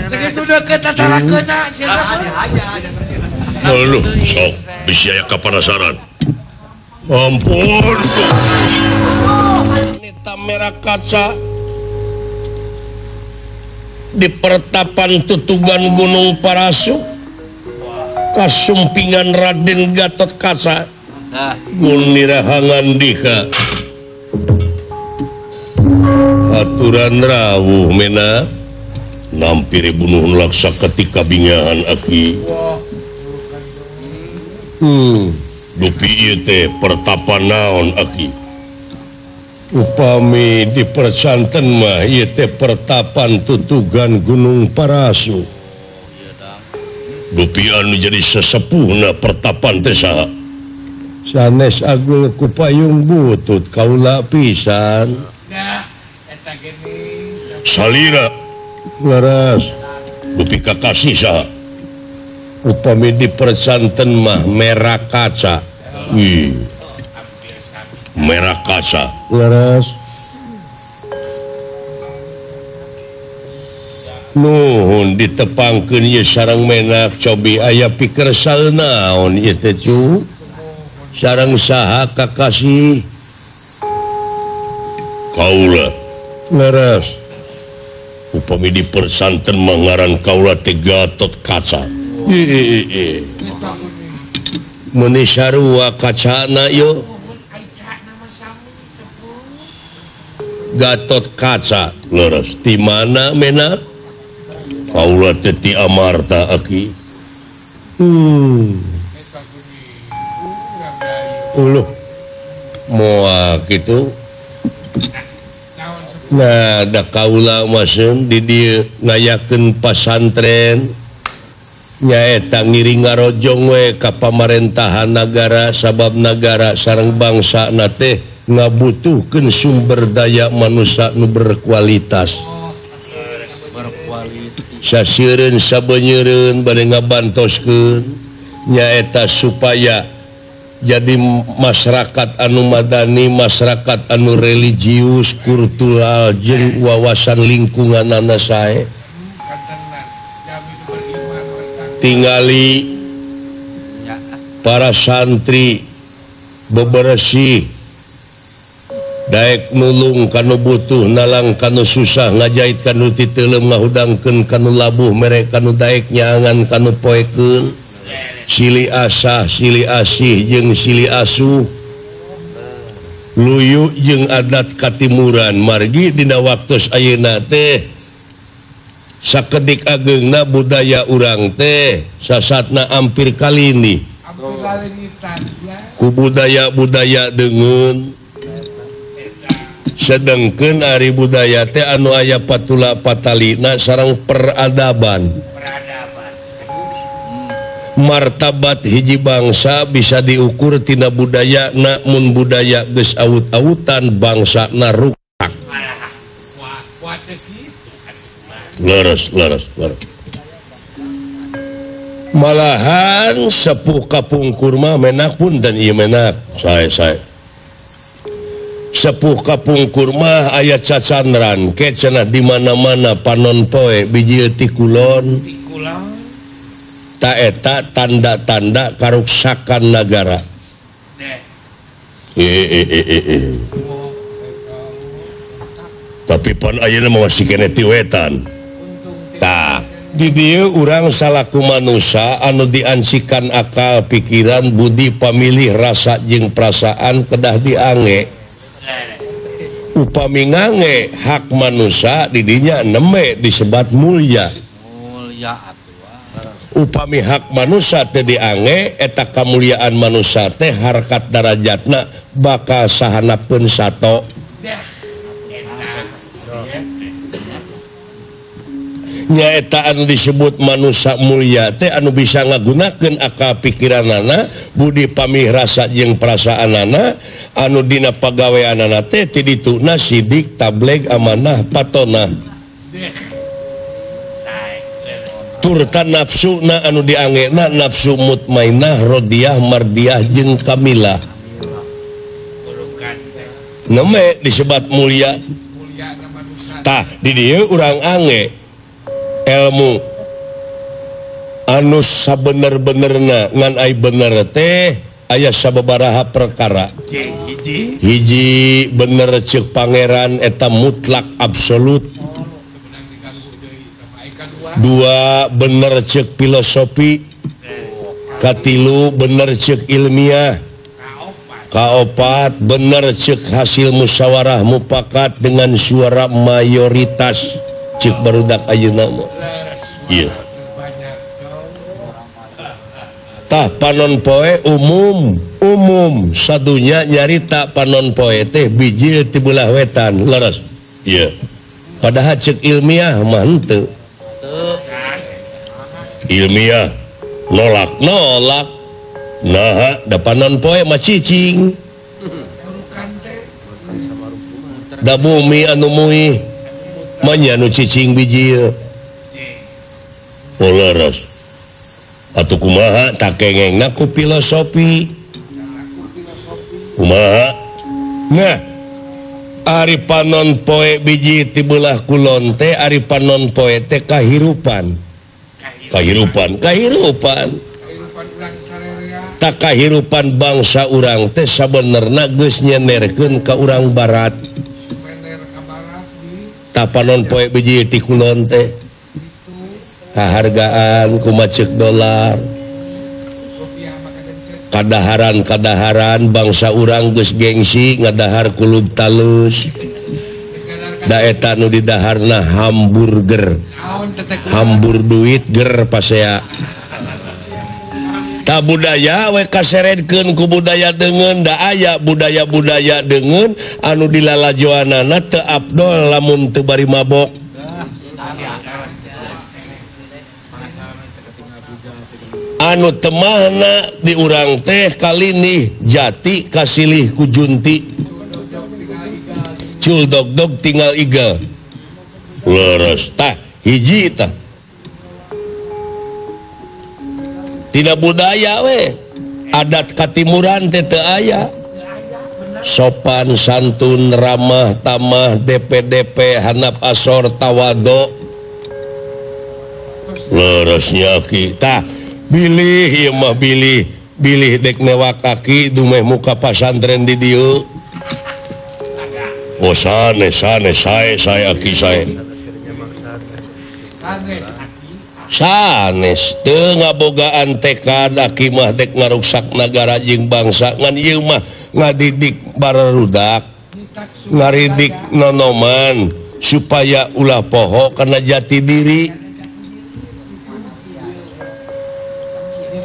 [SPEAKER 4] Segitu deket antara kena sia.
[SPEAKER 3] Aduh, sok bisi aya kapanasaran. Ampun. Nita merah kaca di pertapan tutugan Gunung Parasu kasumpingan Raden Gatot Kaca Gunirahangan Dika aturan rawuh mena nampiri bunuh laksa ketika bingahan aki. Dupi ieu teh pertapan naon aki? Upami di persanten mah ieu teh pertapan tutugan Gunung Parasu. Dupi anu jadi sesepuhna pertapan teh saha? Sanes agul ku payung butut kaula pisan. Salira leres. Dupi kakasih saha? Upami di persanten mah merah kaca. Wih. Merah kaca. Leres. Nuhun ditepangkeun ieu sareng menak cobi aya pikersal naon ieu teh cu? Sareng saha kakasih? Kaula. Leres. Upami di persanten mah ngaran kaula teh Gatot Kaca. Meni sarua kacana yo. Gatot Kaca leres di mana menak? Kaula teh ti Amarta aki. Uluh moal kitu. Nah, da kaula maseun di dieu ngayakeun pasantren. Nyaeta ngiring ngarojong we ka pamarentahan nagara sabab nagara sareng bangsa na teh ngabutuhkeun sumber daya manusia nu berkualitas. Saseureun sabenyeureun bade ngabantoskeun nyaeta supaya jadi masyarakat anu madani, masyarakat anu religius, kultural jeung wawasan lingkunganana sae. Tingali para santri bebersih daek nulung kanu butuh nalang kanu susah ngajait kanu titeulem ngahudangkeun kanu labuh mere kanu daek nyaangan kanu poekeun silih asah silih asih jeung silih asuh luyu jeung adat katimuran margi dina waktos ayeuna teh sakedik ageungna budaya urang teh sasatna ampir kalini ku budaya-budaya deungeun sedengkeun ari budaya teh anu aya patula patalina sareng peradaban. Martabat hiji bangsa bisa diukur tina budaya na mun budaya geus awut-awutan bangsa na rusak. Leres leres leres. Malahan sepuh kapungkur mah menak pun dan ieu menak sae sae. Sepuh kapungkur mah aya cacandran ke cenah di mana-mana panon poe bijil ti kulon. Ta eta tanda-tanda karuksakan nagara. Tapi pan ayeuna mah masih keneh ti wetan. Tah, di dieu urang salaku manusia anu diancikan akal, pikiran, budi, pamilih, rasa jeung perasaan kedah diange. Upami ngange hak manusia didinya neme disebat mulia. Upami hak manusia teu diange eta kamuliaan manusia teh harkat darajatna bakal sahanapeun sato. Nyaeta anu disebut manusia mulia teh anu bisa ngagunakeun akal pikiranana, budi pamih rasa jeung perasaanana, anu dina pagaweanana teh ti dituna sidik, tableg, amanah, patona. Turta nafsuna anu diangena nafsu mutmainah, rodiah, mardiah jeung kamilah. Neme disebat mulia. Tah di dieu urang ange ilmu anu sabener-benerna ngan ai bener teh aya sababaraha perkara. Hiji bener ceuk pangeran eta mutlak absolut. Dua bener ceuk filosofi. Katilu bener ceuk ilmiah. Kaopat bener ceuk hasil musyawarah mufakat dengan suara mayoritas ceuk barudak ayeuna mah. Ieu. Tah panon poe umum, umum sadunya nyarita panon poe teh bijil ti beulah wetan, leres. Ieu. Padahal ceuk ilmiah mah henteu. Ilmiah nolak nolak. Nah, da panon poe mah cicing. Da bumi anu muih manya nu cicing bijil. Oh leres. Atuh kumaha tak kengengna ku filosofi. Kumaha? Nah, ari panon poe biji ti beulah kulon teh ari panon poe teh kahirupan. Kahirupan, kahirupan. Tak kahirupan bangsa urang teh sabenerna geus nyenerkeun ka urang barat. Ta panon poe biji ti kulon teh kahargaan kumaha ceuk dolar. Kadaharan-kadaharan bangsa urang geus gengsi ngadahar kulub talus. Da eta nu didaharna hamburger. Hambur duit ger pasea. Ta budaya we kaseredkeun ku budaya deungeun da aya budaya-budaya deungeun anu dilalajoanana teu abdol lamun teu bari mabok. Anu temahna di urang teh kalinih jati kasilih ku junti. Cul dog-dog tinggal igal. Leres tah hiji tah. Tidak budaya we. Adat katimuran teh teu aya. Sopan santun ramah tamah DPDP hanap asor tawado. Leresnya ki tah bilih ieu mah bilih bilih dek newak kaki dumeh muka pasantren di dieu. Oh sanes sanes sae sae aki sae. Sanes teu ngabogaan tekad aki mah dek ngaruksak nagara jeung bangsa ngan ieu mah ngadidik barudak ngaridik nonoman supaya ulah poho kana jati diri.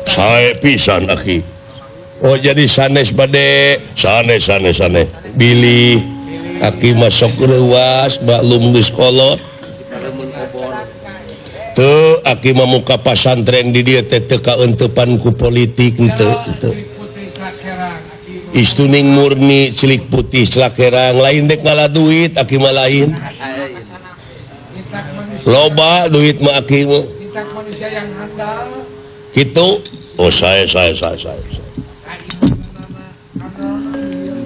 [SPEAKER 3] Sae pisan aki. Oh jadi sanes bade sanes sanes sanes bilih aki masuk reuas maklum geus kolot. Teu aki mah muka pasantren di dieu teh teu kaeuntepan ku politik henteu henteu. Istuning murni celik putih celakerang lain dek ngala duit aki mah lain. Loba duit mah aki mah. Gitu. Oh saya.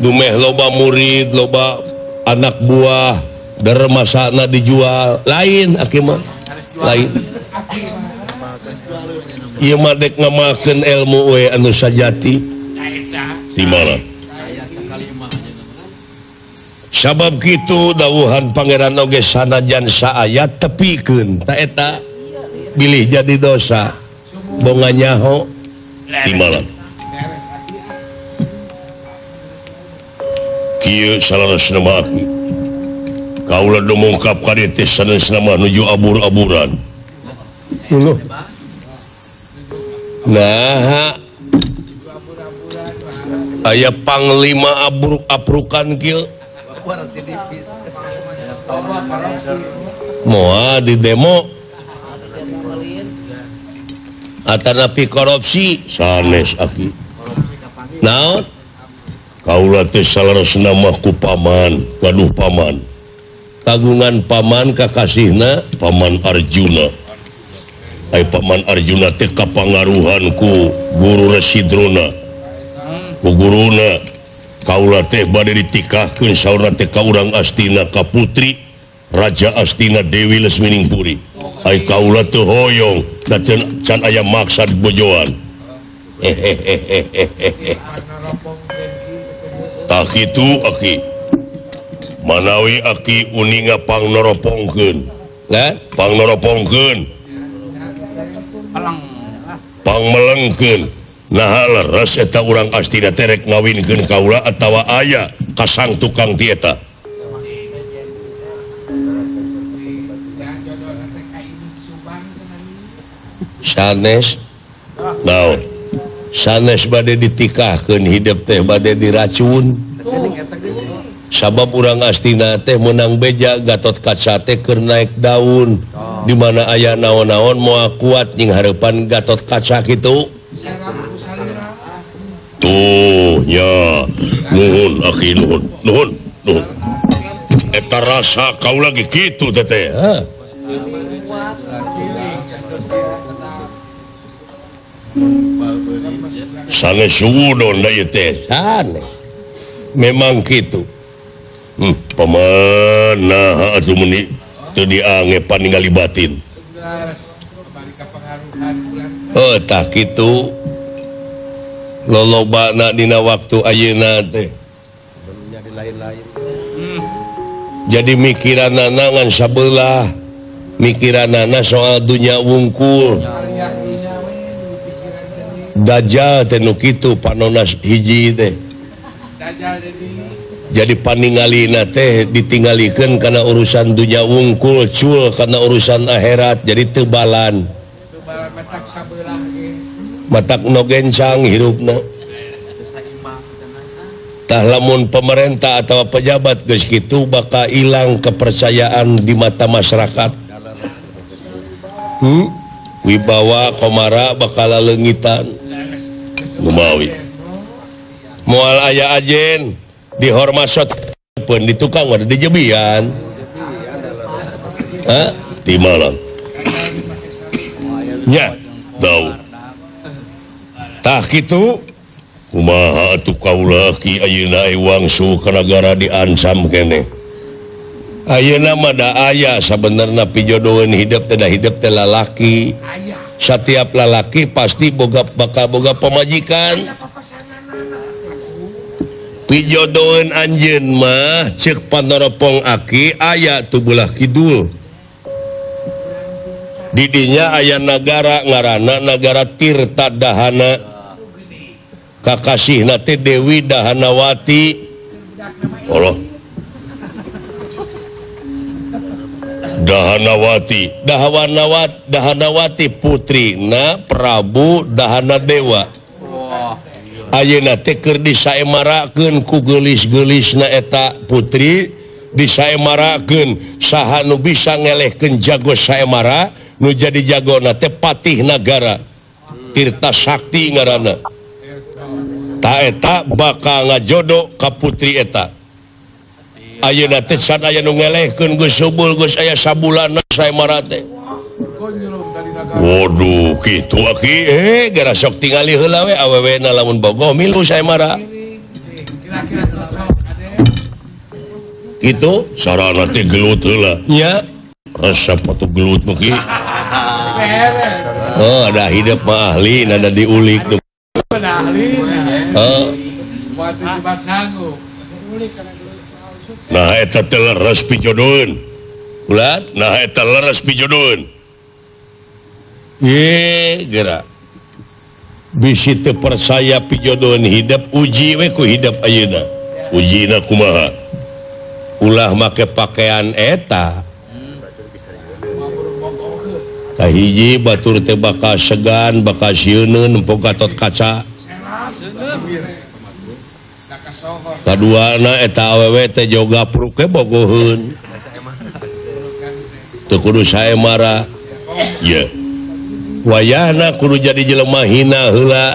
[SPEAKER 3] Dumeh loba murid, loba anak buah, dermasana dijual. Lain aki mah. Lain. Ieu mah dek ngamalkeun ilmu we anu sajati. Timala. Sabab kitu dawuhan pangeran oge sanajan saayat tepikeun ta eta bilih jadi dosa. Bonga nyaho timala. Kieu salaresna mah aki. Kaula dumungkap ka dieu teh sanesna mah nuju abur-aburan. Uluh. Nah, aya panglima abruk-abrukan kieu. Moal di demo atanapi korupsi sanes aki. Naon? Kaula teh saleresna mah ku paman, gaduh paman. Kagungan paman kakasihna Paman Arjuna. Ai Paman Arjuna teh kapangaruhan ku Guru Resi Drona. Ku guruna kaula teh bade ditikahkeun saurna teh ka urang Astina ka putri Raja Astina Dewi Lesminingpuri. Ai kaula teu hoyong da can aya maksad bojoan. Tah kitu aki. Manawi aki uninga pangnoropongkeun. Lah, pangnoropongkeun. Pangmelengkeun. Nah leres eta urang Astina teh rek ngawinkeun kaula atawa aya kasang tukang ti eta. Sanes naon? Sanes bade ditikahkeun hidup teh bade diracun. Sabab urang Astina teh meunang beja Gatot Kaca teh keur naik daun. Di mana aya naon-naon moal kuat nying hareupan Gatot Kaca kitu. Tuh nya nuhun aki nuhun nuhun nuhun. Eta rasa kau lagi kitu teteh. Sanes suudon da ieu teh sanes. Memang kitu. Paman naha atuh meuni teu diange paningali batin. Oh tah kitu. Lolobana dina waktu ayeuna teh. Jadi mikiranana ngan sabelah, mikiranana soal dunya wungkul. Dajjal teh nu kitu panona hiji teh. Jadi paningalina teh ditinggalikeun kana urusan dunya wungkul, cul kana urusan akhirat, jadi teu balan. Matak no gencang hirupna. Tah lamun pemerintah atau pejabat geus kitu bakal hilang kepercayaan di mata masyarakat. Wibawa komara bakal leungitan. Gumawi. Moal aya ajen dihormasot pun di tukang mah dijebian. Hah? Ti malam. Nya, tahu. Tah kitu kumaha atuh kaula ki ayeuna wangsu ka nagara diancam keneh. Ayeuna mah da aya sabenerna pijodoheun hidup teh da hidup teh lalaki. Satiap lalaki pasti boga bakal boga pamajikan. Pijodoheun anjeun mah ceuk panoropong aki aya tu belah kidul. Didinya aya nagara ngaranna nagara Tirta Dahana. Kakasihna teh Dewi Dahanawati. Allah. Dahanawati, Dahanawati putrina Prabu Dahanadewa. Ayeuna teh keur disaemarakeun ku geulis-geulisna eta putri, disaemarakeun saha nu bisa ngelehkeun jago saemara, nu jadi jagona teh patih nagara Tirta Sakti ngaranna. Ta eta bakal ngajodo ka putri eta. Ayeuna teh can aya nu ngelehkeun geus subul geus aya sabulanna saemara teh. Waduh kitu aki gara sok tingali heula we awewena lamun bogoh milu saemara. Gitu sarana teh gelut heula nya resep atuh gelut mah ki. Oh, ada hidup mah ahli nada diulik tuh.
[SPEAKER 4] Ahli.
[SPEAKER 3] Heeh.
[SPEAKER 4] Sanggup.
[SPEAKER 3] Nah eta teh leres pijodoheun. Ulat, nah eta leres pijodoheun. Ye, geura. Bisi teu percaya pijodoheun hidup uji we ku hidup ayeuna. Ujina kumaha? Ulah make pakaian eta. Kahiji batur teh bakal segan, bakal sieuneun nempo Gatot Kaca. Kaduana eta awewe teh joga pruke bogoheun. Teu kudu sae mara. Ye. Wayahna kudu jadi jelema hina heula.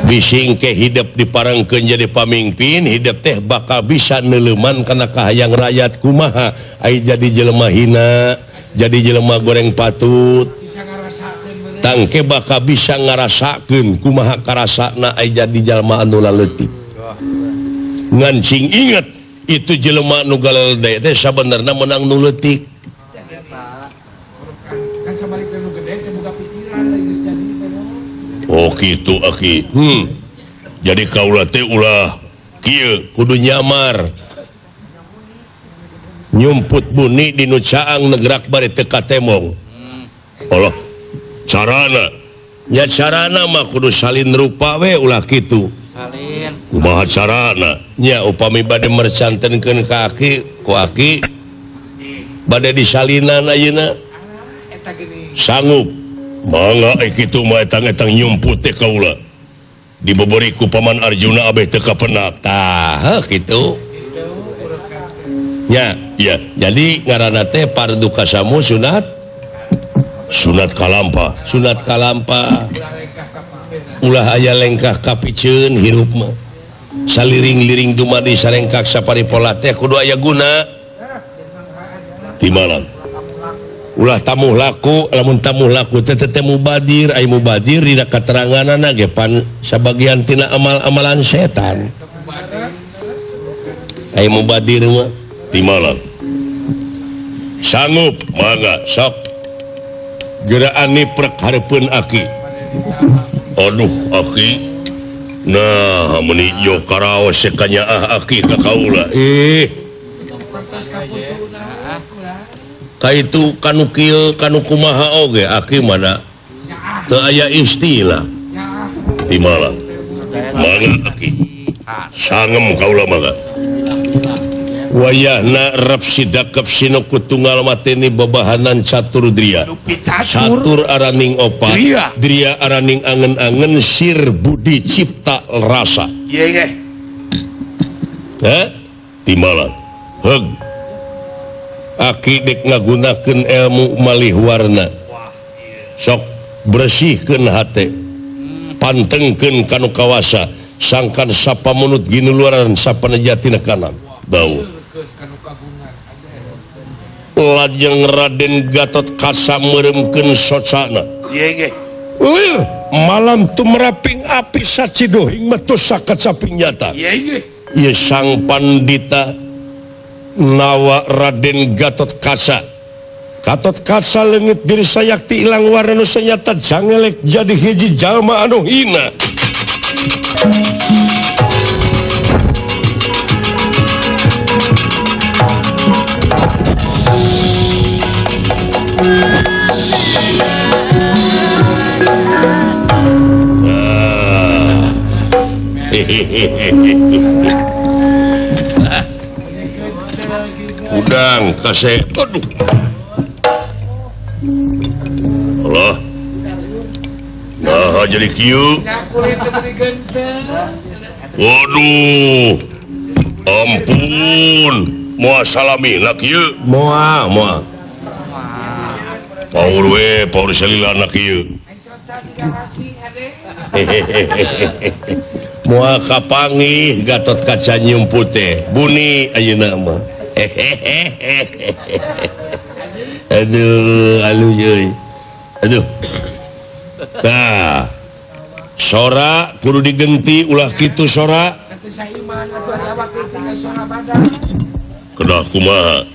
[SPEAKER 3] Bising ke hidup diparengkeun jadi pamimpin, hidup teh bakal bisa neuleuman kana kahayang rakyat kumaha ai jadi jelema hina, jadi jelema goreng patut. Tangke bakal bisa ngarasakeun kumaha karasana ai jadi jalma anu laleutik. Ngan cing inget itu jelema nu galede teh sabenerna meunang nu leutik. Oh kitu aki. Jadi kaula teh ulah kieu kudu nyamar. Nyumput buni di nu caang negrak bari teu katemong. Allah carana nya carana mah kudu salin rupa we ulah kitu.
[SPEAKER 5] Salin.
[SPEAKER 3] Kumaha carana? Nya upami bade mercantenkeun ka aki ku aki bade disalinan ayeuna. Sanggup. Mangga kitu mah etang-etang nyumput teh kaula. Dibeberi ku Paman Arjuna abeh teu kapenak. Tah kitu. Nya, ya. Jadi ngaranna teh pardu kasamu sunat sunat kalampa, sunat kalampa. Ulah aya lengkah kapiceun hirup mah. Saliring-liring dumadi sarengkak saparipola teh kudu aya guna. Timalan. Ulah tamuh laku, lamun tamuh laku teh teh mubadir, ai mubadir dina kateranganana ge pan sabagian tina amal-amalan setan. Ai mubadir mah timalan. Sanggup mangga sok. Geraan niprek hareupeun aki. Aduh aki. Nah meuni jo karaos kanyaah aki ka kaula. Kaitu kanu kieu kanu kumaha oge aki mana teu aya istilah. Timalan. Mangga aki. Sangem kaula mangga. Wayahna rep sidakep sinuku tunggal mateni babahanan catur dria. Catur araning opat, dria araning angen-angen sir budi cipta rasa. Heh? Timalan. Heug. Aki dek ngagunakeun ilmu malih warna. Sok bersihkeun hate. Pantengkeun kanu kawasa, sangkan sapamunut ginuluaran sapanejatina kanan. Bau. Lajeng Raden Gatot Kaca meureumkeun socana. Lir malam tumeraping api sacidohing metu sakacaping nyata. Ieu sang pandita nawa Raden Gatot Kaca. Gatot Kaca leungit diri sayakti ilang warna nu sanyata jangelek jadi hiji jalma anu hina. Udang kasih, aduh, Allah, nah jadi kieu, waduh, ampun, moal salami nak kieu, moal, moal, paur we, paur salila nak kieu. Moal kapanggih Gatot Kaca nyumput teh buni ayeuna mah. Aduh, aluh euy. Aduh. Tah. Sora kudu digenti ulah kitu sora.
[SPEAKER 4] Atuh saiman atuh ari awak teh sora badan.
[SPEAKER 3] Kedah kumaha?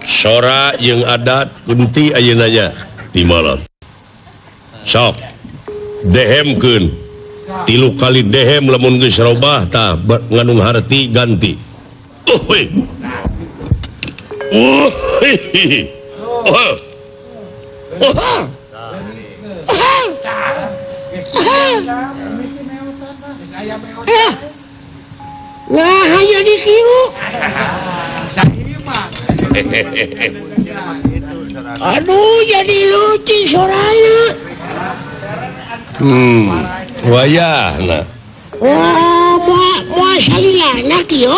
[SPEAKER 3] Sora jeung adat kunti ayeuna nya di malam. Sok dehemkeun. 3 kali dehem lamun geus robah tah ngandung harti ganti. Oh. Oh. Oh. Oh.
[SPEAKER 1] Nah, hanya di kieu. Aduh, jadi lucu sorana.
[SPEAKER 3] Wayahna.
[SPEAKER 1] Wah, moal salilana kieu.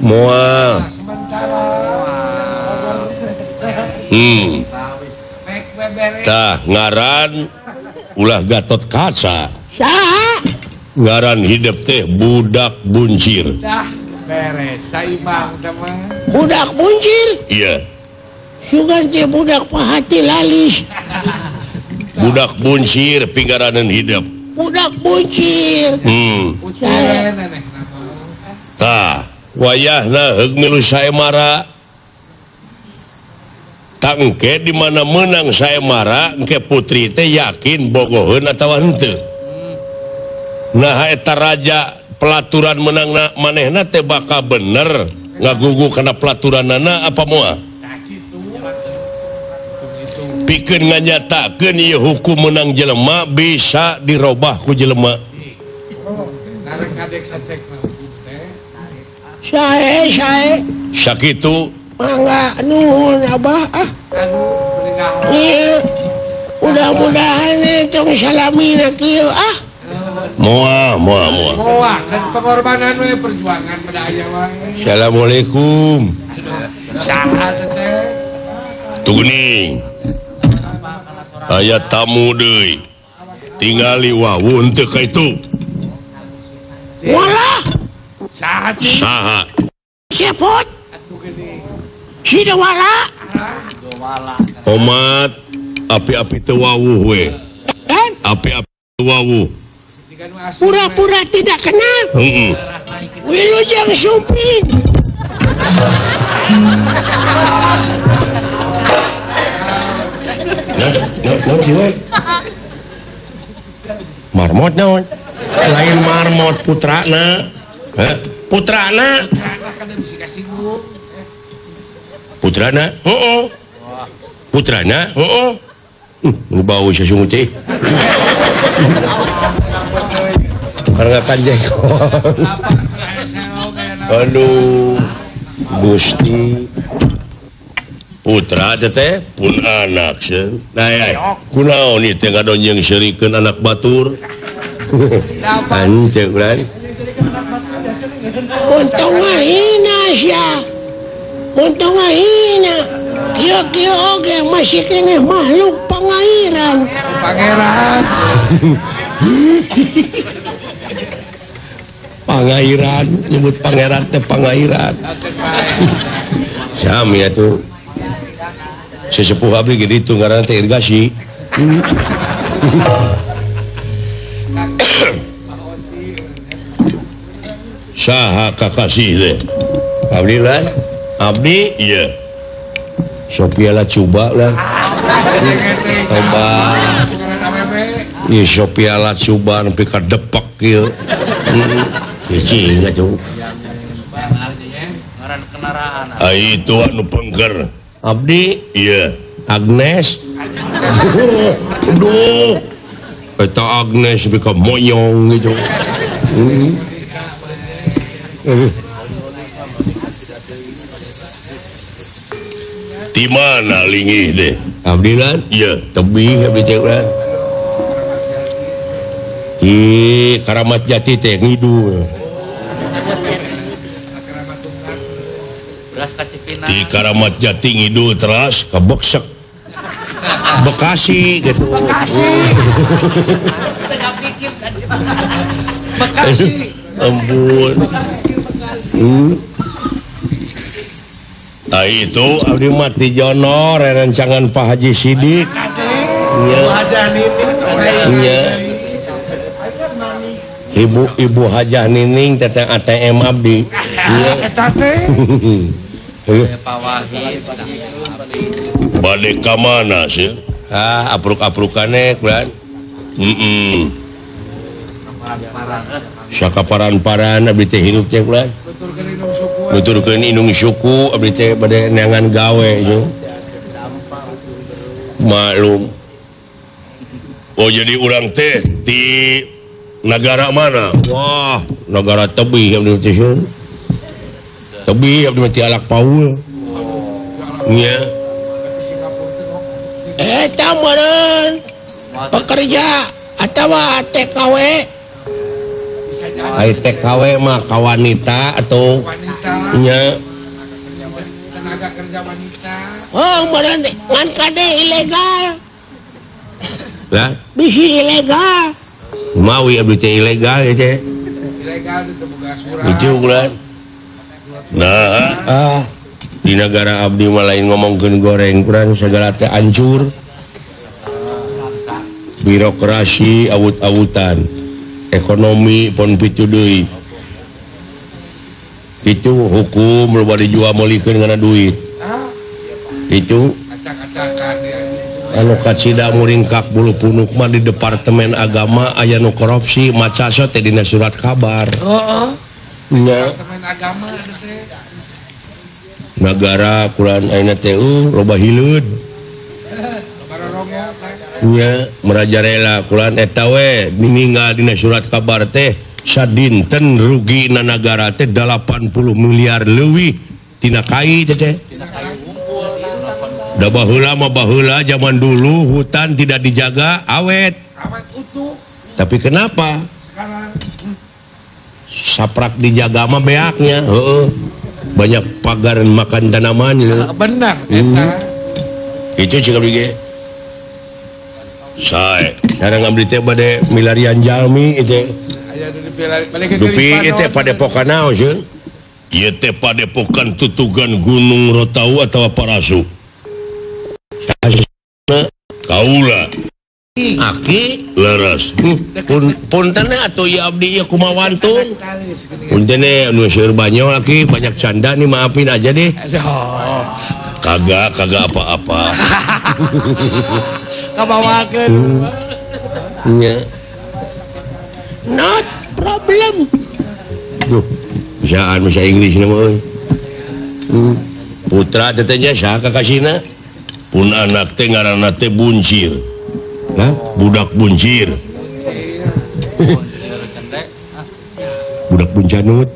[SPEAKER 3] Moal. Tah ngaran ulah Gatot Kaca.
[SPEAKER 1] Saha?
[SPEAKER 3] Ngaran hidup teh budak buncir.
[SPEAKER 4] Dah beres saimang teh mah.
[SPEAKER 1] Budak buncir?
[SPEAKER 3] Iya.
[SPEAKER 1] Sugan teh budak pahati lalis.
[SPEAKER 3] Budak buncir pinggaranan hidup.
[SPEAKER 1] Budak buncir.
[SPEAKER 3] Tah wayahna heug milu saemara. Tangke di mana menang saemara engke putri teh yakin bogoheun atawa henteu. Nah eta raja pelaturan menang manehna teh bakal bener ngagugu kana pelaturanana apa moal? Pikeun nganyatakeun ieu hukum menang jelema bisa dirobah ku jelema.
[SPEAKER 1] Sae sae.
[SPEAKER 3] Sakitu
[SPEAKER 1] mangga nuhun abah ah. Ieu mudah-mudahan tong salamina kieu ah.
[SPEAKER 3] Moal moal moal.
[SPEAKER 4] Moal kan pengorbanan we perjuangan pada aya wae.
[SPEAKER 3] Assalamualaikum.
[SPEAKER 4] Saha teh?
[SPEAKER 3] Tuh geuning. Aya tamu deui. Tingali wawun teu ka itu.
[SPEAKER 1] Walah.
[SPEAKER 4] Saha cing?
[SPEAKER 3] Saha?
[SPEAKER 1] Sepot.
[SPEAKER 4] Atuh geuning.
[SPEAKER 1] Sidawala.
[SPEAKER 3] Omat api-api teu wawuh we. Api-api teu wawuh.
[SPEAKER 1] Pura-pura tidak kenal. Wilujeng sumping.
[SPEAKER 3] Nah, jiwa. Marmot naon? Lain marmot putrana. Hah? Putrana. Putrana? Heeh. Putrana? Heeh. Nu bau sasungut teh. Karena kanjengkon. Aduh, Gusti. Putra teh pun anak seun. Nah, ya. Kunaon ieu teh ngadonjeng seurikeun anak batur. Anceuk lan.
[SPEAKER 1] Untung ngahina sia. Untung ngahina. Kieu-kieu oge masih keneh makhluk pangairan.
[SPEAKER 4] Pangeran.
[SPEAKER 3] Pangairan, nyebut pangeran teh pangairan. Sami atuh. Sesepuh abdi ge ditu ngaranna teh irigasi. Saha kakasih teh? Abdi lah. Abdi ieu. Sophia lah coba lah. Tobat. Ieu Sophia lah coba nepi ka depak ieu. Ieu cing atuh. Ai itu anu pengker. Abdi iya Agnes. Aduh, eta Agnes bika monyong gitu. Di mana lingih deh? Abdi lan? Iya, tebih abdi cek lan. Di Karamat Jati teh ngidul. Di Karamat Jati ngidul teras ke Beksek Bekasi gitu.
[SPEAKER 4] Bekasi. Bekasi.
[SPEAKER 3] Ampun. Nah itu abdi mah ti Jono rerencangan Pak Haji Sidik. Nya. Nya. Ibu-ibu Hajah Nining teteh ATM abdi.
[SPEAKER 4] Eta teh.
[SPEAKER 3] Bade ka mana sih? Ah, apruk-aprukane kulan. Heeh. Sakaparan-paran abdi teh hirup teh kulan. Nuturkeun indung suku abdi teh bade neangan gawe sih. Maklum. Oh jadi urang teh di negara mana? Wah, negara tebih abdi teh. Tebih abdi teh alak paul. Nya.
[SPEAKER 1] Eta meureun pekerja atawa TKW.
[SPEAKER 3] Ai TKW mah ka wanita atau nya
[SPEAKER 4] tenaga kerja wanita.
[SPEAKER 1] Oh, meureun ngan kade ilegal.
[SPEAKER 3] Lah,
[SPEAKER 1] bisi ilegal.
[SPEAKER 3] Mawi abdi teh ilegal ya teh.
[SPEAKER 4] Ilegal teu boga surat.
[SPEAKER 3] Itu ulah. Nah, di negara abdi mah lain ngomongkeun goreng kurang segala teh hancur. Birokrasi awut-awutan, ekonomi pon pitu deui. Itu hukum loba dijual meulikeun ngana duit. Itu anu kacida muringkak bulu punuk mah di departemen agama aya nu korupsi macaso teh dina surat kabar.
[SPEAKER 4] Heeh.
[SPEAKER 3] Nya.
[SPEAKER 4] Departemen agama teh.
[SPEAKER 3] Nagara kurang ayeuna teh loba hileud. Nya merajarela kulan eta we ninggal dina surat kabar teh sadinten rugi na nagara teh 80 miliar leuwih tina kai teh teh. Da baheula mah baheula zaman dulu hutan tidak dijaga awet.
[SPEAKER 4] Awet utuh.
[SPEAKER 3] Tapi kenapa?
[SPEAKER 4] Sekarang
[SPEAKER 3] saprak dijaga mah beaknya, heeh. Banyak pagar makan tanaman gitu.
[SPEAKER 4] Benar eta.
[SPEAKER 3] Itu juga bige. Sae, sekarang ngambil teh bade milarian jalmi itu. Dupi itu padepokan naon sieun? Ieu teh padepokan tutugan Gunung Rotau atawa Parasu. Kaula. Aki leres. Punten atuh ieu abdi ieu kumaha wantun. Punten anu seueur banyol aki banyak canda nih maafin aja deh. Kagak kagak apa-apa.
[SPEAKER 4] Kabawakeun.
[SPEAKER 3] Nya.
[SPEAKER 1] Not problem.
[SPEAKER 3] Duh, bisaan bahasa Inggris na mah euy. Putra teh nya saha kakasina? Pun anak teh ngaranna teh Buncir. Hah? Budak Buncir. Budak Buncanut.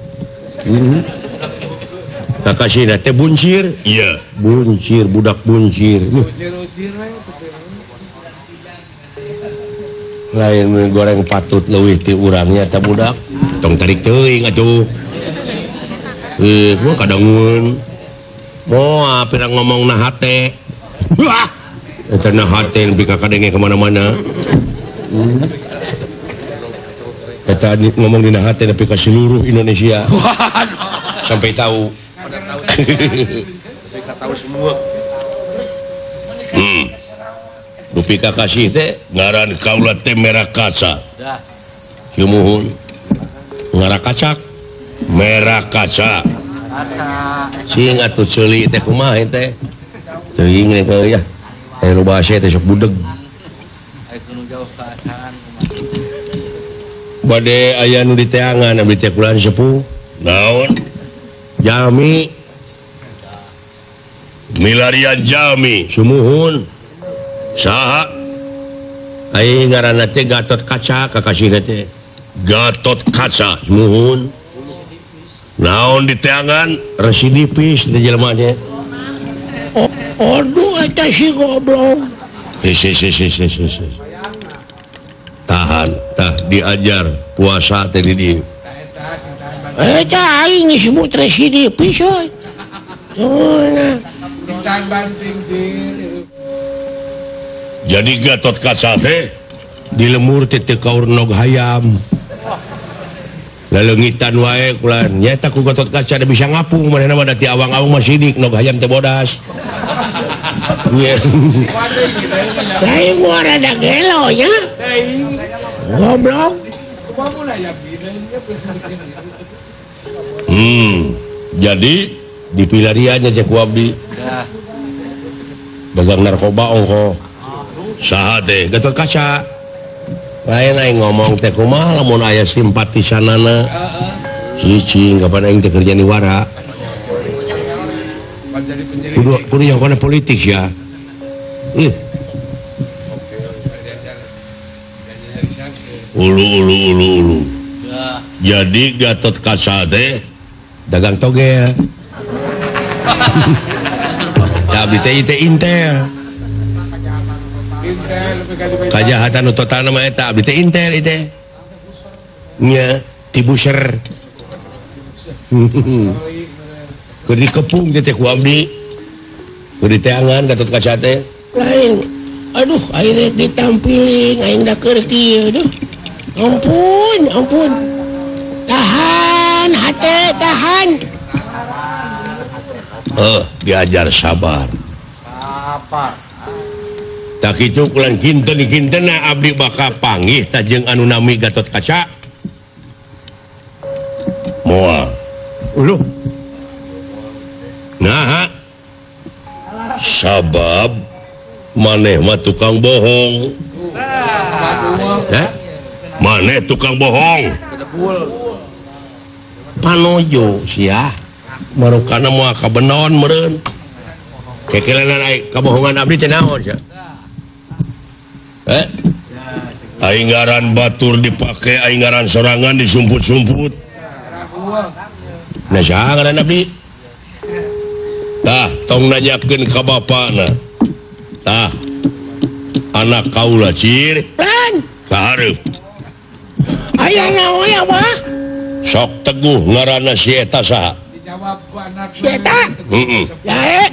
[SPEAKER 3] Kakasina teh Buncir. Iya, Buncir, budak Buncir.
[SPEAKER 4] Buncir-uncir we.
[SPEAKER 3] Lain goreng patut leuwih ti urangnya ta budak. Tong tarik teuing atuh. Gua kadangun. Moal pira ngomong na hate. Wah. Eta na hate nepi ka kadenge ka mana-mana. Eta ngomong dina hate nepi ka seluruh Indonesia. Sampai tahu.
[SPEAKER 6] Sampai tahu semua.
[SPEAKER 3] Dupi kakasih teh ngaran kaula teh merah kaca. Sumuhun. Ngarah kacak. Merah kaca. Sing atuh ceuli teh kumaha teh? Teuing teh ya. Eh nu bahasa teh sok budeg. Bade aya nu diteangan abdi teh kulan sepuh. Naon? Jami. Milarian jami. Sumuhun. Saha? Ai ngaranna teh Gatot Kaca kakasihna teh. Gatot Kaca sumuhun. Naon diteangan residipis teh jelema teh.
[SPEAKER 1] Aduh eta si goblok.
[SPEAKER 3] Tahan, tah diajar puasa teh di dieu.
[SPEAKER 1] Eta aing disebut residipis euy.
[SPEAKER 4] Tahan banting jeung.
[SPEAKER 3] Jadi Gatot Kaca teh di lemur teh teu kaur nog hayam. Laleungitan wae kulan. Nyaeta ku Gatot Kaca da bisa ngapung manehna mah da ti awang-awang mah sidik nog hayam teh bodas.
[SPEAKER 1] Aing mah rada gelo nya. Goblok.
[SPEAKER 3] Jadi dipilariannya cek ku abdi. Dagang narkoba ongko. Saha teh Gatot Kaca. Lain aing ngomong teh kumaha lamun aya simpatisanana. Cicing kapan aing teh kerja di wara. Kudu nyaho politik ya. Ih. Ulu ulu ulu ulu. Jadi Gatot Kaca teh dagang togel. Abdi teh teh intel. Kajahatan nu totalna mah eta abdi teh intel teh. Nya tibuser. Keur dikepung teh ku abdi. Keur diteangan Gatot Kaca teh.
[SPEAKER 1] Lain. Aduh aing rek ditampiling aing da keur kieu aduh. Ampun, ampun. Tahan hate, tahan.
[SPEAKER 3] Diajar sabar.
[SPEAKER 5] Sabar.
[SPEAKER 3] Tak kitu kulan kinten-kintena abdi bakal panggih ta jeung anu nami Gatot Kaca. Moal. Uluh. Naha. Sabab maneh mah tukang bohong. Hah? Maneh tukang bohong. Panojo sia. Marukana moal kabenon meureun. Kekelenan ai kabohongan abdi teh naon sia? Aing ngaran batur dipake, aing ngaran sorangan disumput-sumput. Nah saha ngaran abdi? Tah tong nanyakeun ka bapana. Tah anak kaula cir.
[SPEAKER 1] Lan
[SPEAKER 3] ka hareup.
[SPEAKER 1] Aya naon ya, Bah?
[SPEAKER 3] Sok teguh ngaranna si eta saha?
[SPEAKER 4] Dijawab ku anak
[SPEAKER 1] si eta. Heeh. Dae.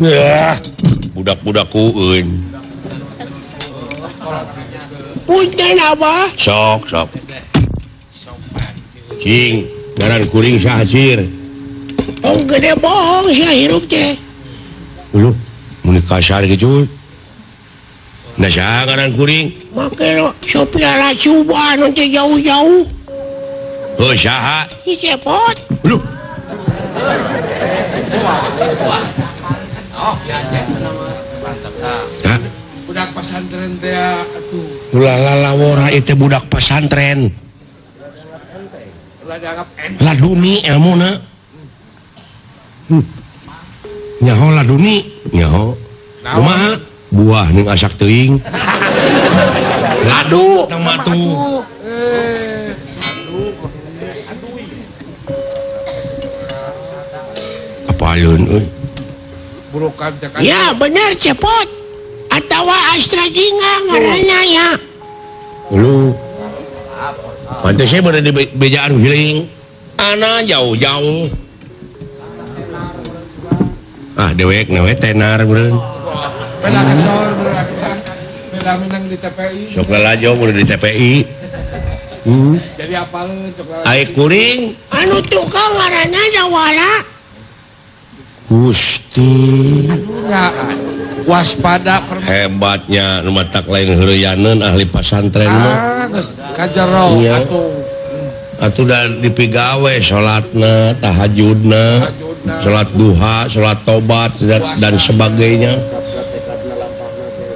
[SPEAKER 3] Yah, budak-budak kueun.
[SPEAKER 1] Punten Abah.
[SPEAKER 3] Sok, sok. Cing, ngaran kuring saha cir?
[SPEAKER 1] Tong gede bohong sia hirup teh.
[SPEAKER 3] Uluh, mun kasar kitu. Nah saha ngaran kuring?
[SPEAKER 1] Make Sophia Latjuba nu teh jauh-jauh.
[SPEAKER 3] Heuh saha?
[SPEAKER 1] Si Cepot.
[SPEAKER 3] Uluh. Hah?
[SPEAKER 4] Budak pesantren teh atuh.
[SPEAKER 3] Ulah lalawora ieu teh budak pesantren.
[SPEAKER 4] Ulah dianggap
[SPEAKER 3] laduni ilmuna. Nyaho laduni, nyaho. Kumaha? Buah ning asak teuing. Ladu tah mah tuh. Apaleun euy.
[SPEAKER 1] Ya bener Cepot. Atawa Astra Jingga ngaranna ya.
[SPEAKER 3] Ulu. Pantes saya berada di bejaan feeling. Ana jauh-jauh. Ah dewek na we tenar beureun.
[SPEAKER 4] Beda kesor beda menang di TPI.
[SPEAKER 3] Sok lalajo beureun di TPI.
[SPEAKER 4] Jadi apaleun sok lalajo.
[SPEAKER 3] Ai kuring
[SPEAKER 1] anu tukang ngaranna Jawala.
[SPEAKER 3] Gusti.
[SPEAKER 4] Waspada
[SPEAKER 3] hebatnya nu matak lain heureyaneun ahli pasantren mah.
[SPEAKER 4] Geus kajero atuh.
[SPEAKER 3] Atuh da dipigawe salatna, tahajudna, salat duha, salat tobat dan sebagainya.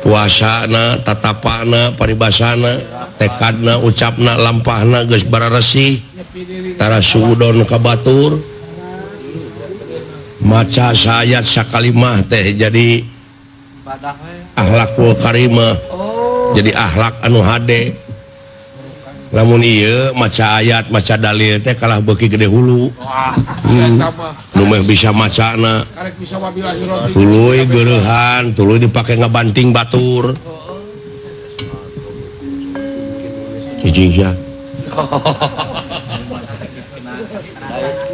[SPEAKER 3] Puasana, tatapana, paribasana, tekadna, ucapna, lampahna geus bararesih. Tara suudon ka batur. Maca sayat sakalimah teh jadi akhlakul karimah, jadi akhlak anu hade. Lamun ieu maca ayat maca dalil teh kalah beuki gede hulu. Nu meh bisa macana tuluy geureuhan, tuluy dipake ngabanting batur. Cicing sia.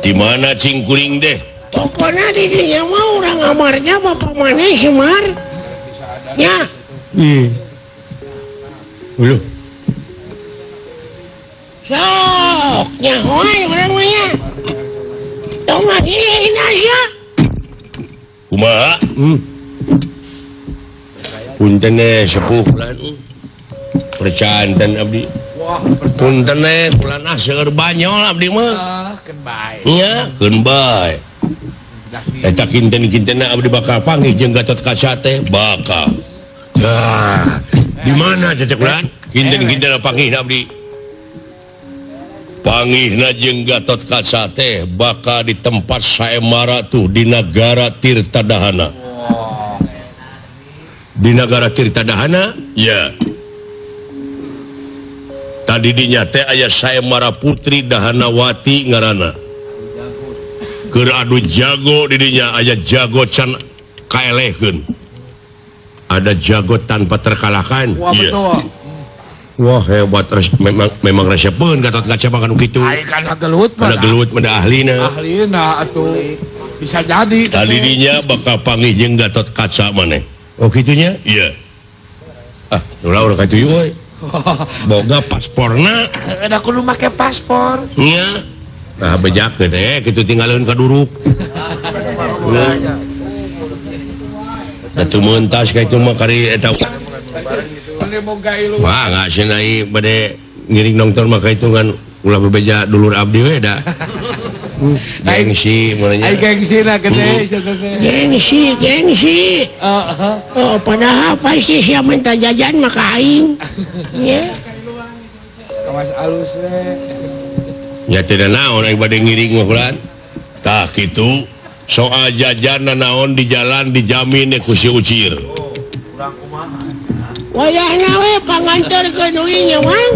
[SPEAKER 3] Di mana cing kuring deh?
[SPEAKER 1] Pokoknya di dinya mah urang amarnya bapak maneh Semar. Ya.
[SPEAKER 3] Ih. Uluh.
[SPEAKER 1] Sok nyahoan urang mah nya. Tong ngahina sia.
[SPEAKER 3] Kumaha? Punten sepuh lan. Percanten abdi.
[SPEAKER 4] Wah,
[SPEAKER 3] punten we kulan ah seueur banyol abdi mah.
[SPEAKER 4] Keun bae.
[SPEAKER 3] Nya, keun bae. Eta kinten-kintenna abdi bakal panggih jeung Gatot Kaca teh bakal. Tah, di mana cecek kulan? Kinten-kintenna panggih abdi. Panggihna jeung Gatot Kaca teh bakal di tempat saemara tuh di nagara Tirta Dahana. Di nagara Tirta Dahana? Ya. Tadi dinya teh aya saemara Putri Dahanawati ngaranna. Keur adu jago di dinya aya jago can kaelehkeun. Ada jago tanpa terkalahkan.
[SPEAKER 4] Wah,
[SPEAKER 3] ya.
[SPEAKER 4] Betul.
[SPEAKER 3] Wah hebat, memang resepeun Gatot Kaca mah kanu kitu.
[SPEAKER 4] Ai kana gelut mah.
[SPEAKER 3] Kana gelut mah da ahlina.
[SPEAKER 4] Ahlina atuh. Bisa jadi.
[SPEAKER 3] Tadi dinya bakal panggih jeung Gatot Kaca maneh. Oh kitunya? Iya. Ah, ulah urang ka ditu euy. Boga pasporna.
[SPEAKER 4] Da kudu make paspor.
[SPEAKER 3] Nya. Nah bejakeun kitu tinggaleun ka duruk. Da teu meuntas ka itu mah kari eta. Wah, nggak senai bade ngiring nonton maka itu kan ulah bebeja dulur abdi we da. Gengsi mulanya.
[SPEAKER 4] Ai gengsi na gede sia teh.
[SPEAKER 1] Gengsi, gengsi. Oh, padahal pasti sia minta jajan maka aing. Nya.
[SPEAKER 4] Kawas alus we.
[SPEAKER 3] Ya teu naon aing bade ngiring mah kulan. Tah kitu soal jajan naon di jalan dijamin ku si Ucir.
[SPEAKER 6] Urang kumaha?
[SPEAKER 1] Wayahna we panganterkeun uing nya Mang.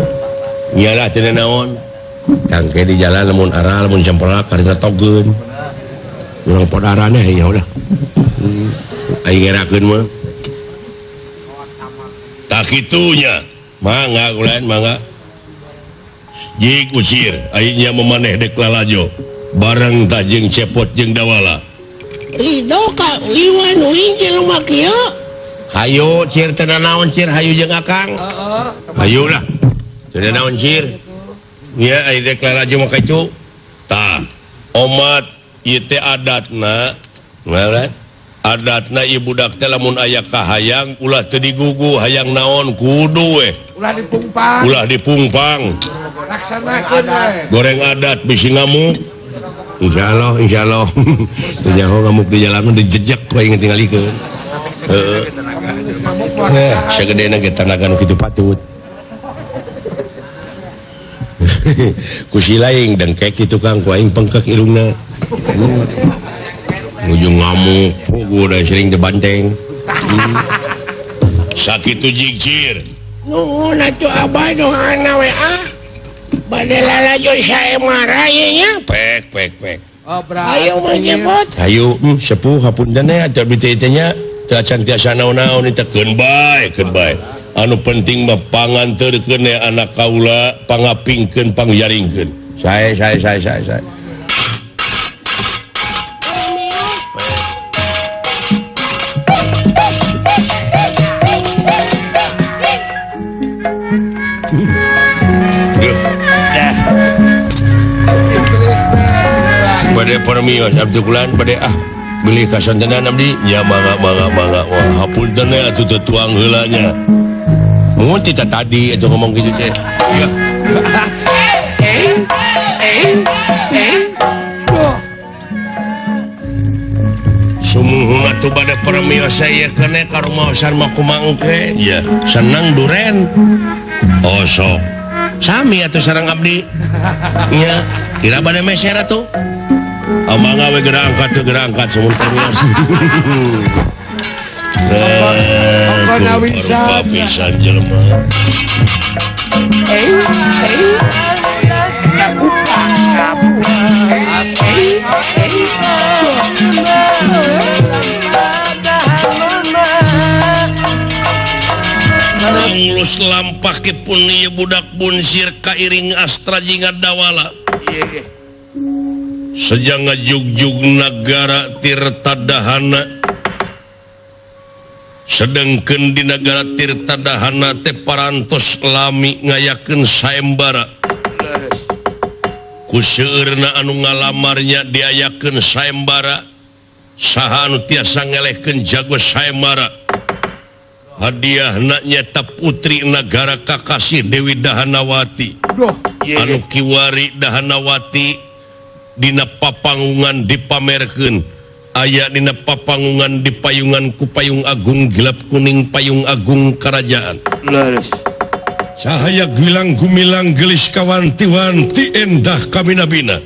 [SPEAKER 3] Iyalah teu naon. Tangke di jalan lamun aral lamun cempelak karena togeun. Urang podarane ya udah. Aing ngerakeun mah. Tah kitunya. Mangga kulan mangga. Jig Ucir aing nya memaneh dek lalajo. Bareng tah jeung Cepot jeung Dawala.
[SPEAKER 1] Ridho ka iluan uing jelema kieu.
[SPEAKER 3] Hayu Cir teu naon Cir hayu jeung Akang. Hayu lah. Teu naon Cir. Nya ari dek lalajo mah kitu. Tah, omat ieu teh adatna, ngaran adatna ieu budak teh lamun aya kahayang ulah teu digugu hayang naon kudu we.
[SPEAKER 4] Ulah dipungpang.
[SPEAKER 3] Ulah dipungpang.
[SPEAKER 4] Laksanakeun we.
[SPEAKER 3] Goreng adat bisi ngamuk. Insyaallah, insyaallah. Teu nyaho ngamuk di jalan mah dijejek we tingalikeun. Heeh. Sagedena ge tanaga nu kitu patut. Ku si laing dengkek si tukang ku aing pengkek irungna. Ujung ngamuk, pugu da sering dibanteng. Sakitu jigcir.
[SPEAKER 1] Nuhun atuh abah doana we ah. Bade lalajo saemara ye nya.
[SPEAKER 3] Pek pek pek.
[SPEAKER 4] Oh,
[SPEAKER 1] ayo Mang Cepot.
[SPEAKER 3] Hayu sepuh hapunten teh atuh abdi teh nya teu acan tiasa naon-naon teh keun bae keun bae. Anu penting mah panganterkeun anak kaula pangapingkeun pangjaringkeun. Sae sae sae sae sae. Bade permios abdi kulan bade ah beli kasontenan abdi nya mangga mangga mangga wah hapunten atuh teu tuang heula nya. Mun teh tadi atuh ngomong kitu teh. Iya. Sumuhun atuh bade permios saya kene ka rumaosan mah kumaha engke. Iya, seneng duren. Oh sok. Sami atuh sareng abdi. Nya, kira bade meser atuh. Mangga we geura angkat teu geura angkat sumuhun permios. Rupa pisan jelema. Nglus lampahipun ieu budak bunsir kairing astra jinga Dawala. Sejak ngajugjug nagara Tirta Dahana. Sedengkeun di nagara Tirta Dahana teh parantos lami ngayakeun saembara. Ku seueurna anu ngalamarnya diayakeun saembara. Saha anu tiasa ngelehkeun jago saembara. Hadiahna nyata putri nagara Kakasih Dewi Dahanawati. Anu kiwari Dahanawati dina papangungan dipamerkeun. Aya dina papangungan di payungan ku payung agung gelap kuning payung agung kerajaan. Cahaya gilang gumilang gelis kawanti-wanti endah kaminabina.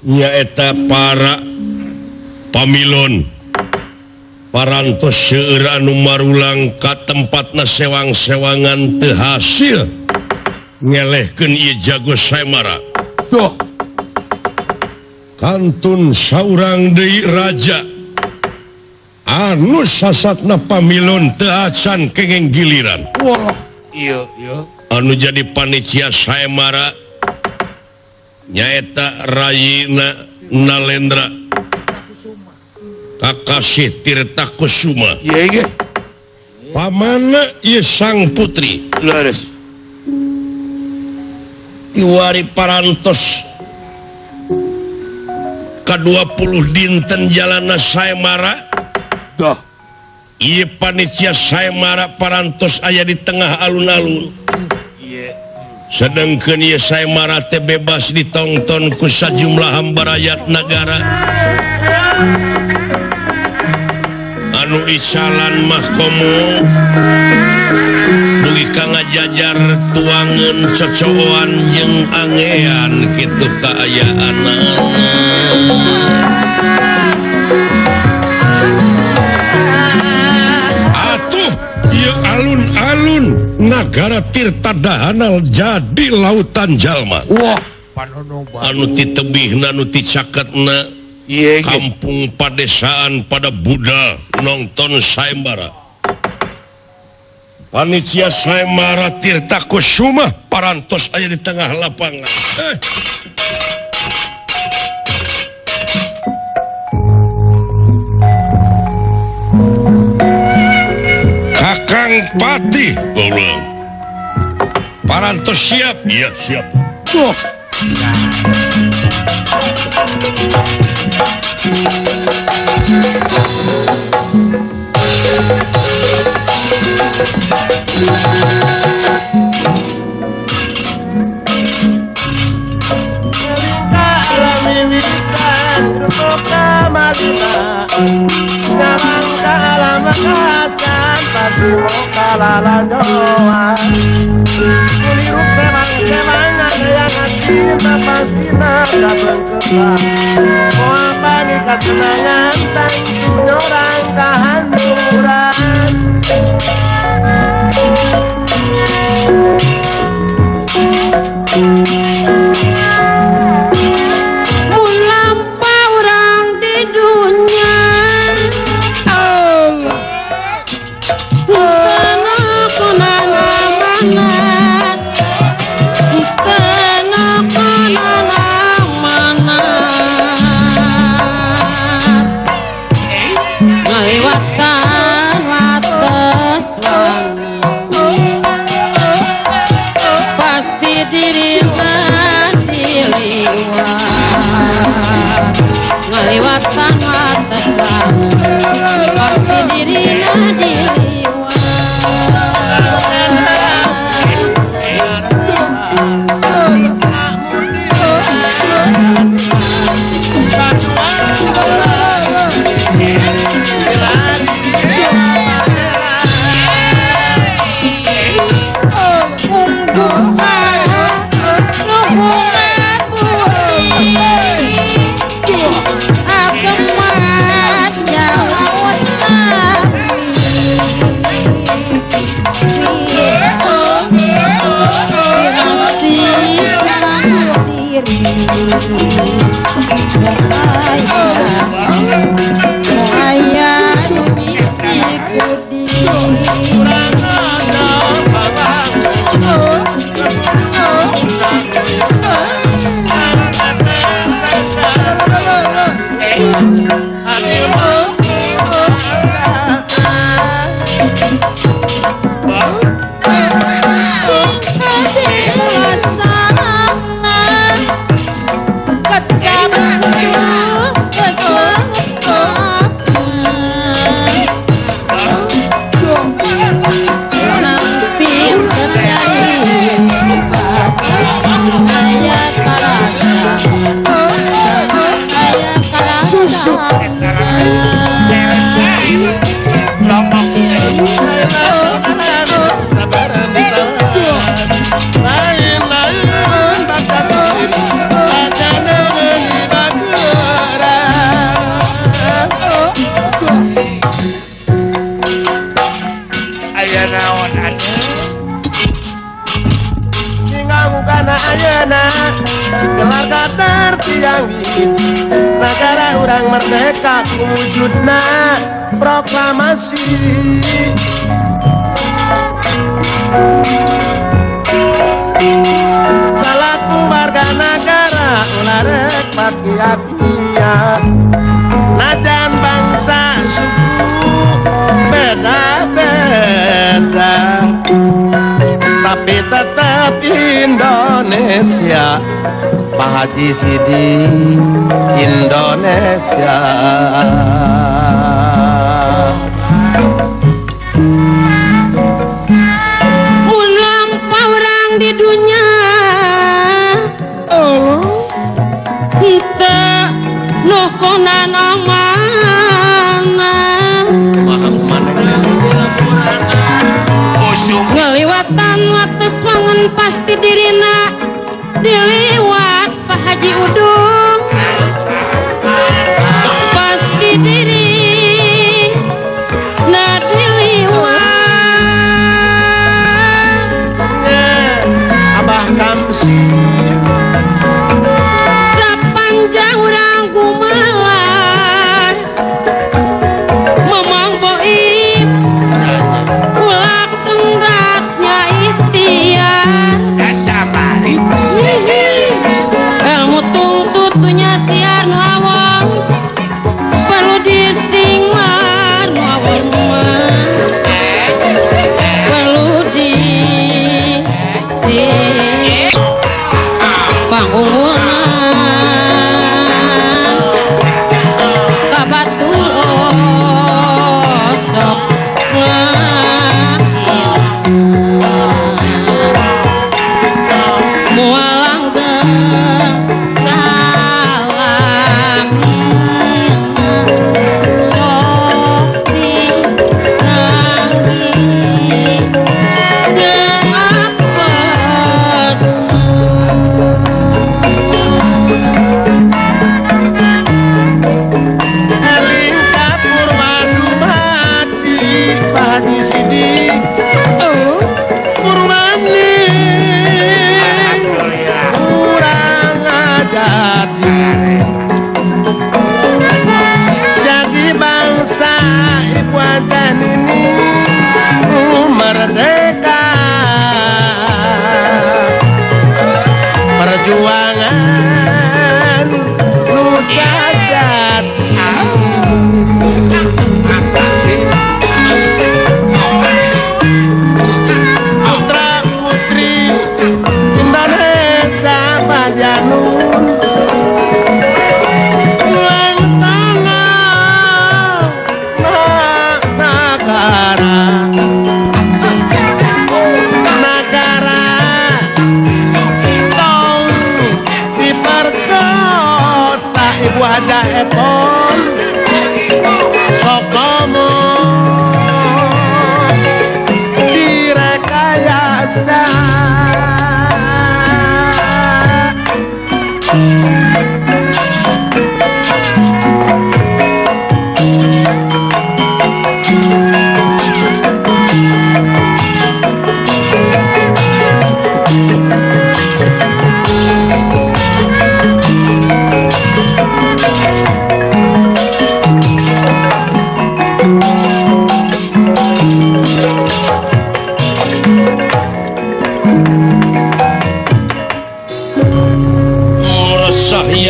[SPEAKER 3] Nyaeta para pamilon parantos seueur anu marulang ka tempatna sewang-sewangan teu hasil ngelehkeun ieu jago Saemara. Tuh. Kantun saurang deui raja anu sasatna pamilon teu acan kengeng giliran.
[SPEAKER 4] Wah, iya iya.
[SPEAKER 3] Anu jadi panitia Saemara nyaeta Rayina Nalendra Kakasih Tirta Kusuma.
[SPEAKER 4] Iya iya.
[SPEAKER 3] Pamana ieu sang putri.
[SPEAKER 4] Leres.
[SPEAKER 3] Kiwari parantos ka-20 dinten jalana Saemara.
[SPEAKER 4] Dah.
[SPEAKER 3] Ieu panitia Saemara parantos aya di tengah alun-alun.
[SPEAKER 4] Iya.
[SPEAKER 3] Sedangkeun ieu Saemara teh bebas ditongton ku sajumlah hamba rakyat nagara. Anu isalan mah komo dugi ka ngajajar tuangeun cocoan jeung angean kitu kaayaanana. Atuh ieu alun-alun nagara Tirta Dahana jadi lautan jalma.
[SPEAKER 4] Wah, panonoba.
[SPEAKER 3] Anu ti tebihna anu ti caketna kampung padesaan pada Buddha nonton Saembara. Panitia Saembara Tirta Kusuma parantos aya di tengah lapangan. Kakang Patih parantos siap. Iya siap.
[SPEAKER 4] Tuh.
[SPEAKER 6] Kasenangan tangtu nyorang kahanduran.
[SPEAKER 2] Mun lampau urang di dunya
[SPEAKER 4] Allah
[SPEAKER 2] ngaliwatan wates wangi pasti dirina diliwat ngaliwatan wates wangi pasti dirina diliwat.
[SPEAKER 6] Mugana ayeuna gelar kater tiang nagara urang merdeka wujudna proklamasi. Salaku warga nagara ulah rek pakia-kia najan bangsa suku beda-beda tapi tetap Indonesia. Pak Haji Sidi Indonesia.
[SPEAKER 2] Mun lampau orang di dunia henteu nu konan mana ngeliwatan wates wangun pasti dirina diliwat Pak Haji Udung pasti diri na diliwat
[SPEAKER 6] Abah Kamsir
[SPEAKER 2] sepanjang urang gumalar Mamang Boib ulak tenggatnya ikhtiar ilmu tungtutunya siar nu awang perlu disinglar nu awang mah perlu dising pangunggulan kabatul osok ngahir mualang deng salam sok dinangi deng apes.
[SPEAKER 6] Eling kapur madu mati Pak Haji Sidik Purwani kurang ajar jadi bangsa ibu ajan ini merdeka perjuangan nusa jati. Putra putri Indonesia Bajanun ulang tanah negara negara tong diperkosa Ibu Haja Epon sokomo direkayasa.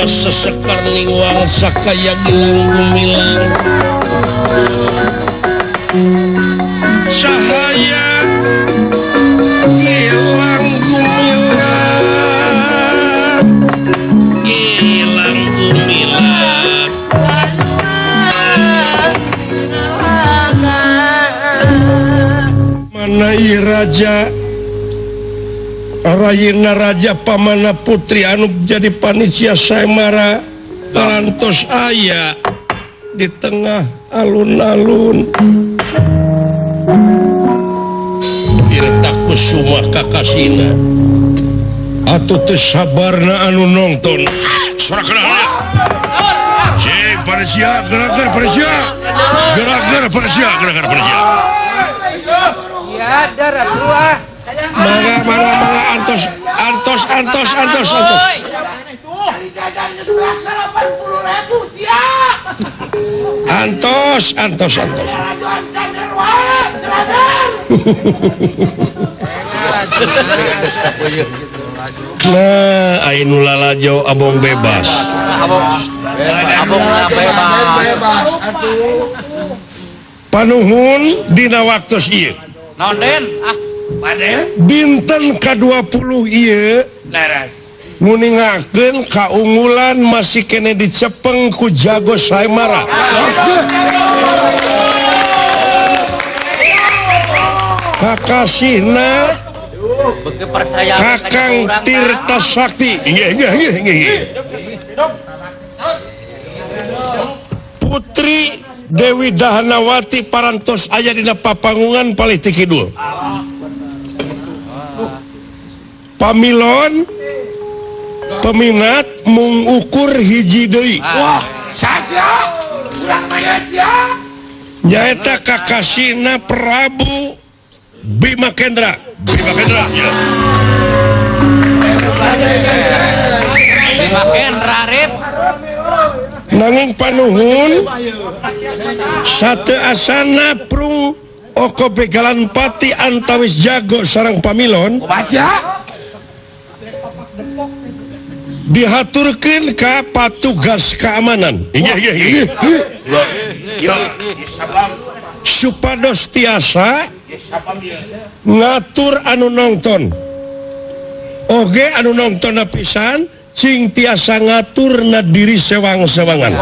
[SPEAKER 3] Sesekar ningwang sakaya gilang gumilang cahaya gilang gumilang gilang gumilang manai raja Rayina Raja Pamana Putri anu jadi panitia Saemara parantos aya di tengah alun-alun Tirta Kusuma kakasina atuh teu sabarna anu nonton suara kenal cing panitia gerakan panitia gerakan panitia gerakan panitia
[SPEAKER 5] ya darah tua
[SPEAKER 3] mangga mangga mangga antos Antos antos antos antos. Antos antos antos. Nah, aya nu lalajo abong bebas.
[SPEAKER 5] Abong bebas.
[SPEAKER 3] Panuhun dina waktos ieu.
[SPEAKER 5] Naon Den? Ah,
[SPEAKER 3] dinten ka-20 ieu
[SPEAKER 4] laras.
[SPEAKER 3] Nguningakeun kaunggulan masih kene dicepeng ku jago Saemara. Kakasihna Kakang Tirta Sakti. Putri Dewi Dahanawati parantos aya dina papangungan palih ti kidul. Pamilon peminat mung ukur hiji deui.
[SPEAKER 4] Wah, saja urang mah aja.
[SPEAKER 3] Nyaeta kakasihna Prabu Bima Kendra. Bima Kendra, ya.
[SPEAKER 5] Bima Kendra rip.
[SPEAKER 3] Nanging panuhun sate asana prung oko begalan pati antawis jago sarang pamilon dihaturkeun ka patugas keamanan. Supados tiasa ngatur anu nonton. Oge anu nonton pisan cing tiasa ngatur na diri sewang-sewangan.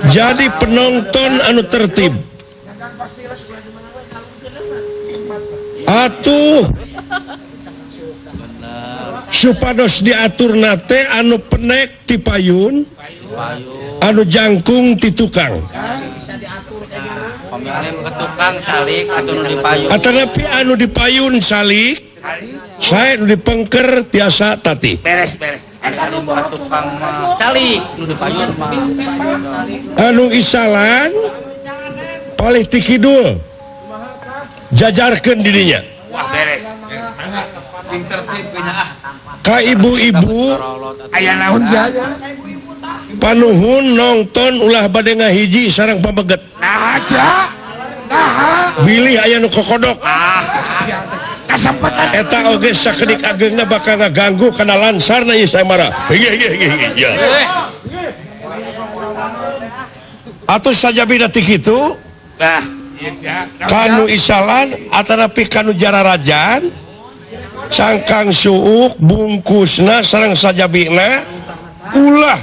[SPEAKER 3] Jadi penonton anu tertib. Atuh supados diatur nate anu penek ti payun, anu jangkung ti tukang. Atanapi anu dipayun salik, saya nu dipengker tiasa tati.
[SPEAKER 4] Beres beres.
[SPEAKER 3] Anu isalan palih ti kidul jajarkeun dirinya.
[SPEAKER 4] Wah, beres.
[SPEAKER 3] Ka ibu-ibu
[SPEAKER 4] aya naon jaya?
[SPEAKER 3] Panuhun nonton ulah bade ngahiji sareng pameget.
[SPEAKER 4] Nah aja. Nah.
[SPEAKER 3] Bilih aya nu kokodok.
[SPEAKER 4] Ah. Kasempatan
[SPEAKER 3] eta oge sakedik ageungna bakal ngaganggu kana lansarna ieu Saemara. Hige. Ya. Atuh sajabina ti kitu?
[SPEAKER 4] Nah,
[SPEAKER 3] kanu isalan atanapi kanu jararajan cangkang suuk bungkusna sareng sajabina ulah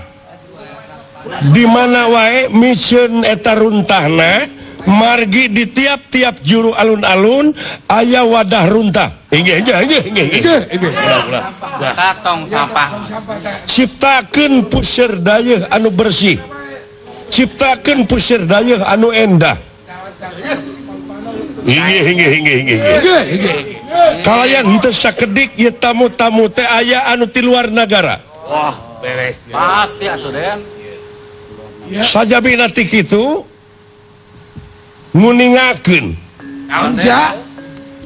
[SPEAKER 3] di mana wae miceun eta runtahna margi di tiap-tiap juru alun-alun aya wadah runtah. Inggih.
[SPEAKER 5] Tong sampah.
[SPEAKER 3] Ciptakeun puseur dayeuh anu bersih. Ciptakeun puseur dayeuh anu endah. Inggih. Kalayan henteu sakedik ieu tamu-tamu teh aya anu ti luar nagara.
[SPEAKER 4] Wah, beres.
[SPEAKER 5] Pasti atuh Den.
[SPEAKER 3] Sajabina ti kitu nguningakeun.
[SPEAKER 4] Naon ja?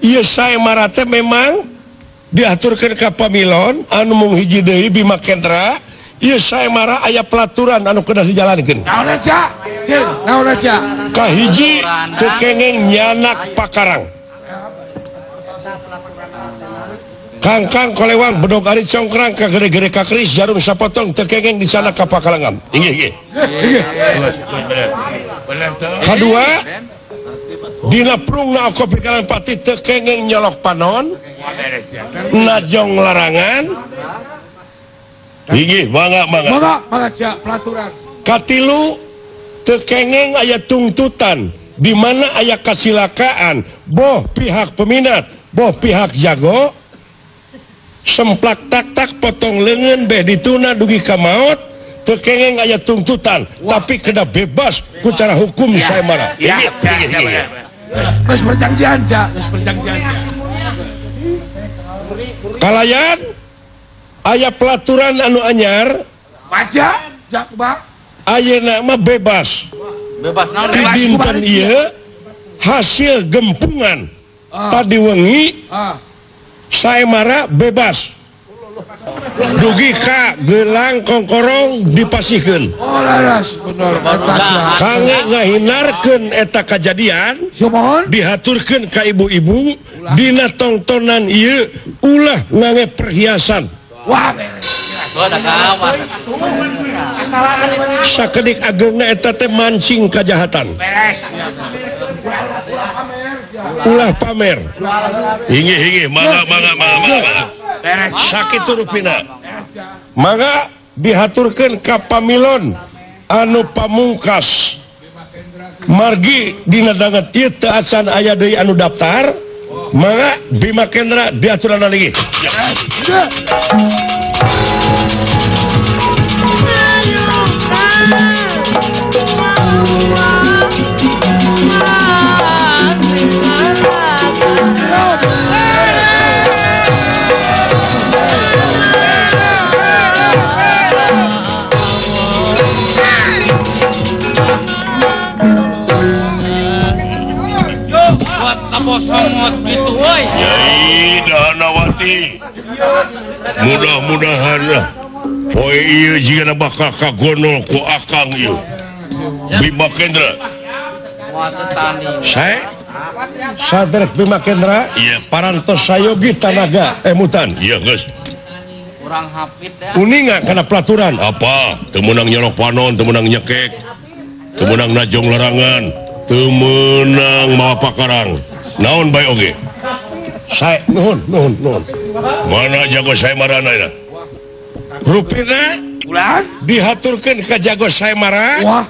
[SPEAKER 3] Ieu Saemara teh memang diaturkeun ka pamilon anu mung hiji deui Bima Kendra. Ieu Saemara aya pelaturan anu kedah dijalankeun.
[SPEAKER 4] Naon ja? Jeung, naon ja?
[SPEAKER 3] Kahiji teu kengeng nyanak pakarang. Kangkang kolewang bedog ari congkrang ka gede-gede ka keris jarum sapotong teu kengeng di sana ka pakarangan. Inggih. Kadua dina prungna oko pikalan pati teu kengeng nyolok panon najong larangan. Inggih, mangga.
[SPEAKER 4] Mangga cia pelaturan.
[SPEAKER 3] Katilu teu kengeng aya tungtutan di mana aya kasilakaan boh pihak peminat boh pihak jago semplak tak-tak potong lengan beh dituna dugi ka maot teu kengeng aya tungtutan. Wah. Tapi kena bebas ku cara hukum ya, Saemara.
[SPEAKER 4] Ya, geus perjanjian ja, geus perjanjian.
[SPEAKER 3] Kalayan aya pelaturan anu anyar.
[SPEAKER 4] Baca, jak ba.
[SPEAKER 3] Ayeuna mah bebas.
[SPEAKER 5] Bebas naon?
[SPEAKER 3] Di dinten ieu hasil gempungan. Tadi wengi Saemara bebas. Dugi ka gelang kongkorong dipasihkeun.
[SPEAKER 4] Oh laras bener eta.
[SPEAKER 3] Kangge ngahinarkeun eta kajadian dihaturkeun ka ibu-ibu dina tongtonan ieu ulah ngange perhiasan.
[SPEAKER 4] Wah.
[SPEAKER 3] Sakedik ageungna eta teh mancing kajahatan.
[SPEAKER 4] Beres.
[SPEAKER 3] Ulah pamer. Inggih-inggih mangga mangga mangga mangga. Sakitu rupina. Mangga dihaturkeun ka pamilon anu pamungkas. Margi dina danget ieu teu acan aya deui anu daftar, mangga Bima Kendra diaturan lagi. Nyai Danawati, mudah-mudahan lah poe ieu jigana bakal kagonol ku akang ieu Bima Kendra. Saya Sadrek Bima Kendra, iya parantos sayogi tanaga emutan. Iya geus.
[SPEAKER 5] Kurang hapit dah.
[SPEAKER 3] Uninga kana pelaturan apa? Teu meunang nyolok panon, teu meunang nyekek, teu meunang najong larangan, teu meunang mawa pakarang. Naon bae oge? Saya nuhun nuhun nuhun. Mana jago Saemara na? Rupina
[SPEAKER 4] ulah
[SPEAKER 3] dihaturkeun ka jago Saemara.
[SPEAKER 4] Wah.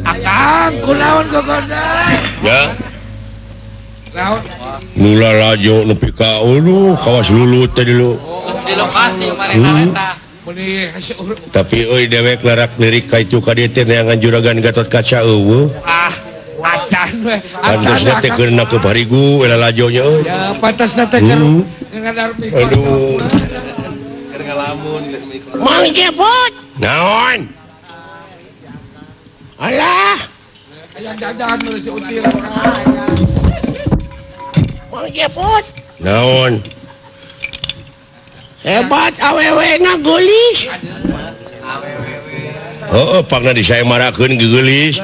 [SPEAKER 4] Akang kunaon gogoda?
[SPEAKER 3] Ya. Nula lajo nepi ka ulu kawas lulut teh dulu.
[SPEAKER 5] Di lokasi manehna eta.
[SPEAKER 3] Tapi euy dewek larak lirik ka itu ka dieu teh neangan juragan Gatot Kaca eueuh.
[SPEAKER 4] Ah, acan we.
[SPEAKER 3] Pantasna teh keur nakeup harigu eta lajonya euy.
[SPEAKER 4] Ya, pantasna teh keur ngadar mikot.
[SPEAKER 3] Aduh.
[SPEAKER 7] Keur ngalamun geus mikot.
[SPEAKER 1] Mang Cepot.
[SPEAKER 3] Naon?
[SPEAKER 1] Alah.
[SPEAKER 4] Aya jajan mun si Util.
[SPEAKER 1] Mang Cepot.
[SPEAKER 3] Naon?
[SPEAKER 1] Hebat awewe na geulis.
[SPEAKER 3] Heeh, pangna disaemarakeun geulis.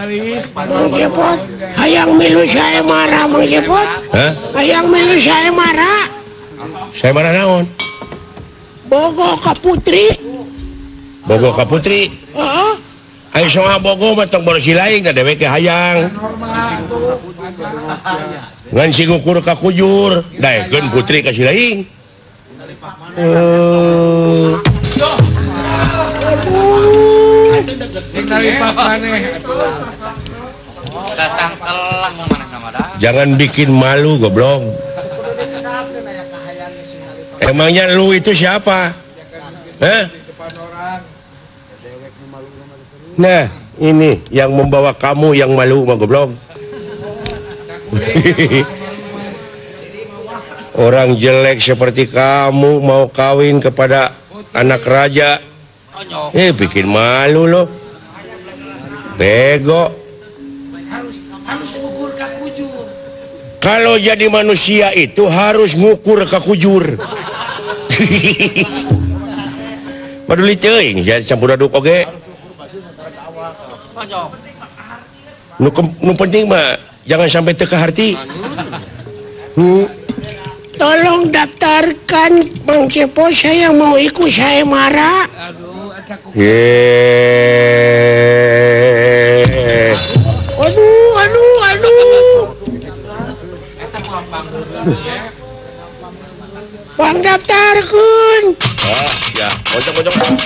[SPEAKER 1] Mang Cepot, hayang milu saemara Mang Cepot.
[SPEAKER 3] Hah?
[SPEAKER 1] Hayang milu saemara.
[SPEAKER 3] Saemara naon?
[SPEAKER 1] Bogo ka putri.
[SPEAKER 3] Bogo ka putri?
[SPEAKER 1] Heeh.
[SPEAKER 3] Ayo soal bogo mah tong boros lain da dewek ge hayang. Ngan si ngukur ka kujur, daekeun putri ka si lain. Jangan bikin malu goblok. Emangnya lu itu siapa? Hah? Nah, ini yang membawa kamu yang malu mah goblok. Orang jelek seperti kamu mau kawin kepada anak raja. Bikin malu loh. Bego. Kalau jadi manusia itu harus ngukur ka kujur. Paduli teuing jadi campur aduk oge. Nu penting mah jangan sampai teu kaharti.
[SPEAKER 1] Tolong daftarkan Bang Cepot, saya mau ikut saemara. Aduh, aduh, aduh. Pang daftarkeun.
[SPEAKER 3] Ah, ya, moncong-moncong.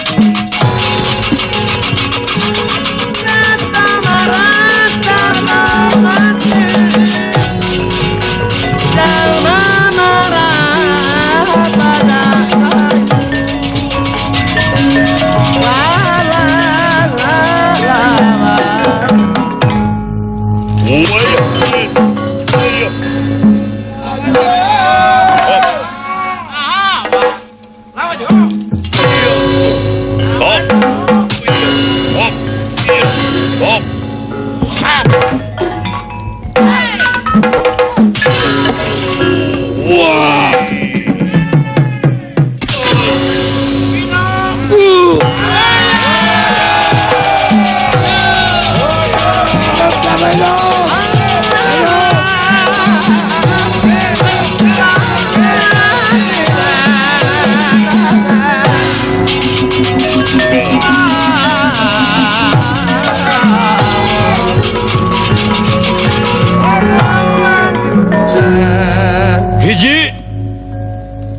[SPEAKER 3] Hiji,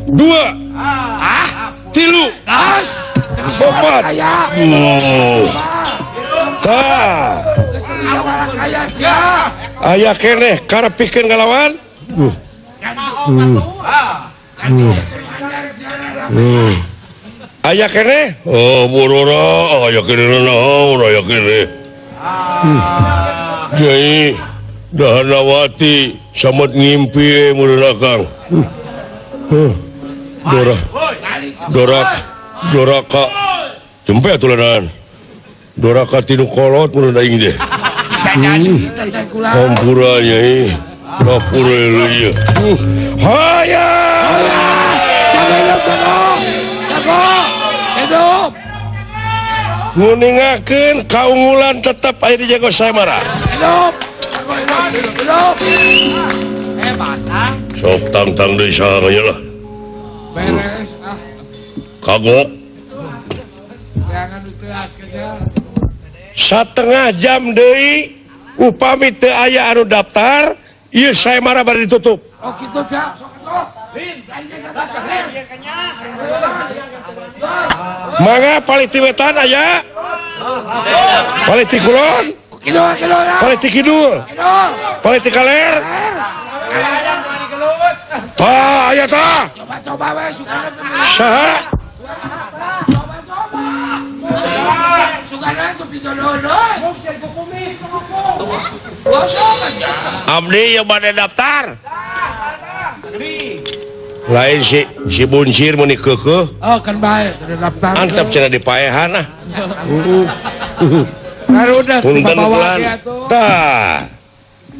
[SPEAKER 3] dua, tilu, opat, tah, aya keneh karep pikeun ngalawan. Aya keneh, oh burura, aya keneh naon, aya keneh. Jadi Dahanawati samet ngimpi meureun akang. Dora Doraka Doraka jempe atuh. Doraka tinu kolot meureun aing deh.
[SPEAKER 4] Bisa jadi teh kula.
[SPEAKER 3] Hampura nyai. Lapure ieu. Haya.
[SPEAKER 4] Jaga hidup jago. Jago. Hidup.
[SPEAKER 3] Nguningakeun kaunggulan tetep aya di jago Sayembara.
[SPEAKER 4] Hidup.
[SPEAKER 3] Sok tang-tang deui saha nya lah.
[SPEAKER 4] Beres ah.
[SPEAKER 3] Kagok.
[SPEAKER 4] Jangan diteas kerja.
[SPEAKER 3] Satengah jam deui upami teu aya anu daftar, ieu sayembara bari ditutup.
[SPEAKER 4] Oh kitu cak, sok atuh.
[SPEAKER 3] Mangga palih ti wetan aya. Palih ti kulon.
[SPEAKER 4] Kidul, kidul,
[SPEAKER 3] palih ti kidul. Palih ti kaler. Tah, aya tah.
[SPEAKER 4] Coba-coba we sugana.
[SPEAKER 3] Saha?
[SPEAKER 4] Coba-coba. Sugana tuh pijodoh.
[SPEAKER 3] Abdi yang bade daftar. Lain si si Buncir mun keukeuh.
[SPEAKER 4] Oh, kan bae daftar.
[SPEAKER 3] Antep cenah dipaehan ah.
[SPEAKER 4] Punten
[SPEAKER 3] bulan. Tah.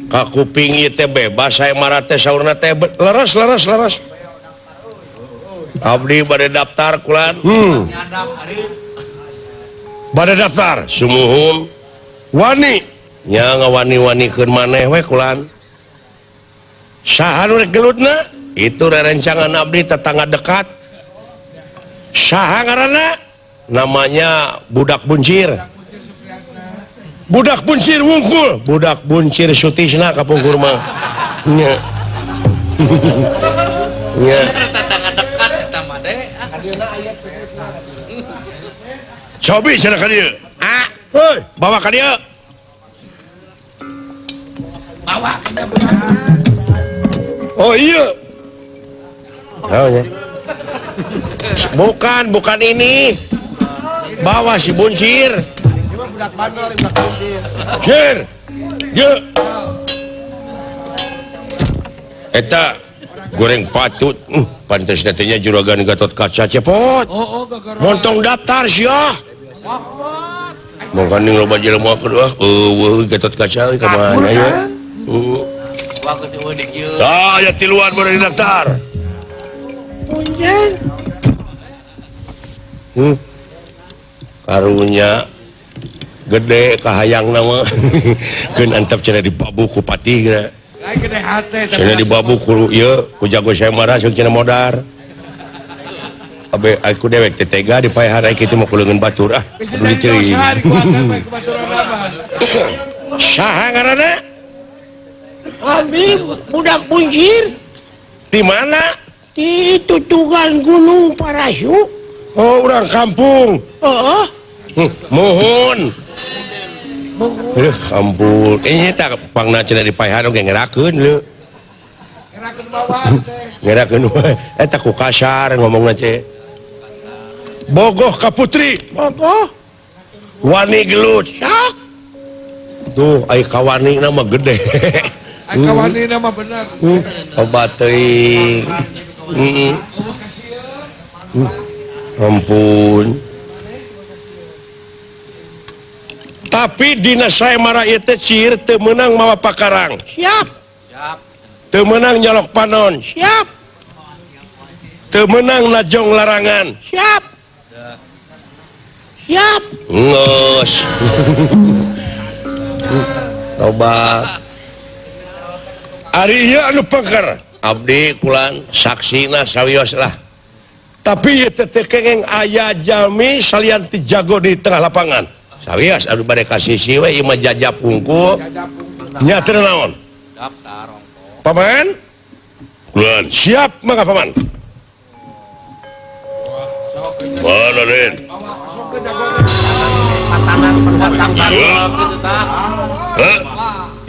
[SPEAKER 3] Ka kuping ieu teh bebas sayembara teh saurna teh leres leres leres. Abdi bade daftar kulan. Bade daftar sumuhun. Wani nya ngawani-wanikeun maneh we kulan. Saha nu rek gelutna? Itu rerencangan abdi tetangga dekat. Saha ngaranna? Namanya Budak Buncir. Budak Buncir wungkul, Budak Buncir Sutisna kapungkur mah. Nya. Nya.
[SPEAKER 5] Tetangga dekat eta mah de.
[SPEAKER 3] Cobi cenah ka dieu. Ah, heuy, bawa ka dieu.
[SPEAKER 4] Bawa ka dieu.
[SPEAKER 3] Oh iya. Oh, ya. Bukan, bukan ini. Bawa si Buncir. Cir. Ye. Eta goreng patut. Pantes datanya juragan Gatot Kaca cepot. Montong daftar sia. Mangkaning loba jelema kedua. Eueuh Gatot Kaca euy ka mana ya? Heeh. Tah aya tiluan baru daftar.
[SPEAKER 1] Punjen.
[SPEAKER 3] Karunya gede kahayang nama keun antep cenah dibabu ku patih geura.
[SPEAKER 4] Lain gede hate
[SPEAKER 3] cenah dibabu ku ieu ku jago sayembara sok cenah modar. Abe aku dewek teh tega dipaehan ai kitu mah ku leungeun batur ah. Kudu diceuing. Saha ngaranna?
[SPEAKER 1] Abi Budak Buncir.
[SPEAKER 3] Di mana?
[SPEAKER 1] Di tutugan Gunung Parahyu.
[SPEAKER 3] Oh, orang kampung.
[SPEAKER 1] Heeh.
[SPEAKER 3] Mohon. Ampun. Ini tak pangna cenah dipaehan oge ngerakeun leu.
[SPEAKER 4] Ngerakeun bawa teh.
[SPEAKER 3] Ngerakeun wae. Eta ku kasar ngomongna teh. Bogoh ka putri.
[SPEAKER 1] Bogoh.
[SPEAKER 3] Wani gelut.
[SPEAKER 1] Sok.
[SPEAKER 3] Tuh ai kawani na mah gede.
[SPEAKER 4] Ai kawani na mah bener.
[SPEAKER 3] Obat teuing. Heeh. Ampun. Tapi dina sayembara ieu teh sihir teu meunang mawa pakarang.
[SPEAKER 1] Siap.
[SPEAKER 5] Siap.
[SPEAKER 3] Teu meunang nyolok panon.
[SPEAKER 1] Siap.
[SPEAKER 3] Teu meunang najong larangan.
[SPEAKER 1] Siap. Siap.
[SPEAKER 3] Ngeus. Tobat. Ari ieu anu pengker. Abdi kulan saksina sawios lah. Tapi ieu teh teu kengeng aya jalmi salian ti jago di tengah lapangan. Sawios anu bade ka sisi we ieu mah jajap hungkul. Nya teu naon?
[SPEAKER 5] Daftar ongko.
[SPEAKER 3] Paman? Kulan siap mangga paman. Mana Den?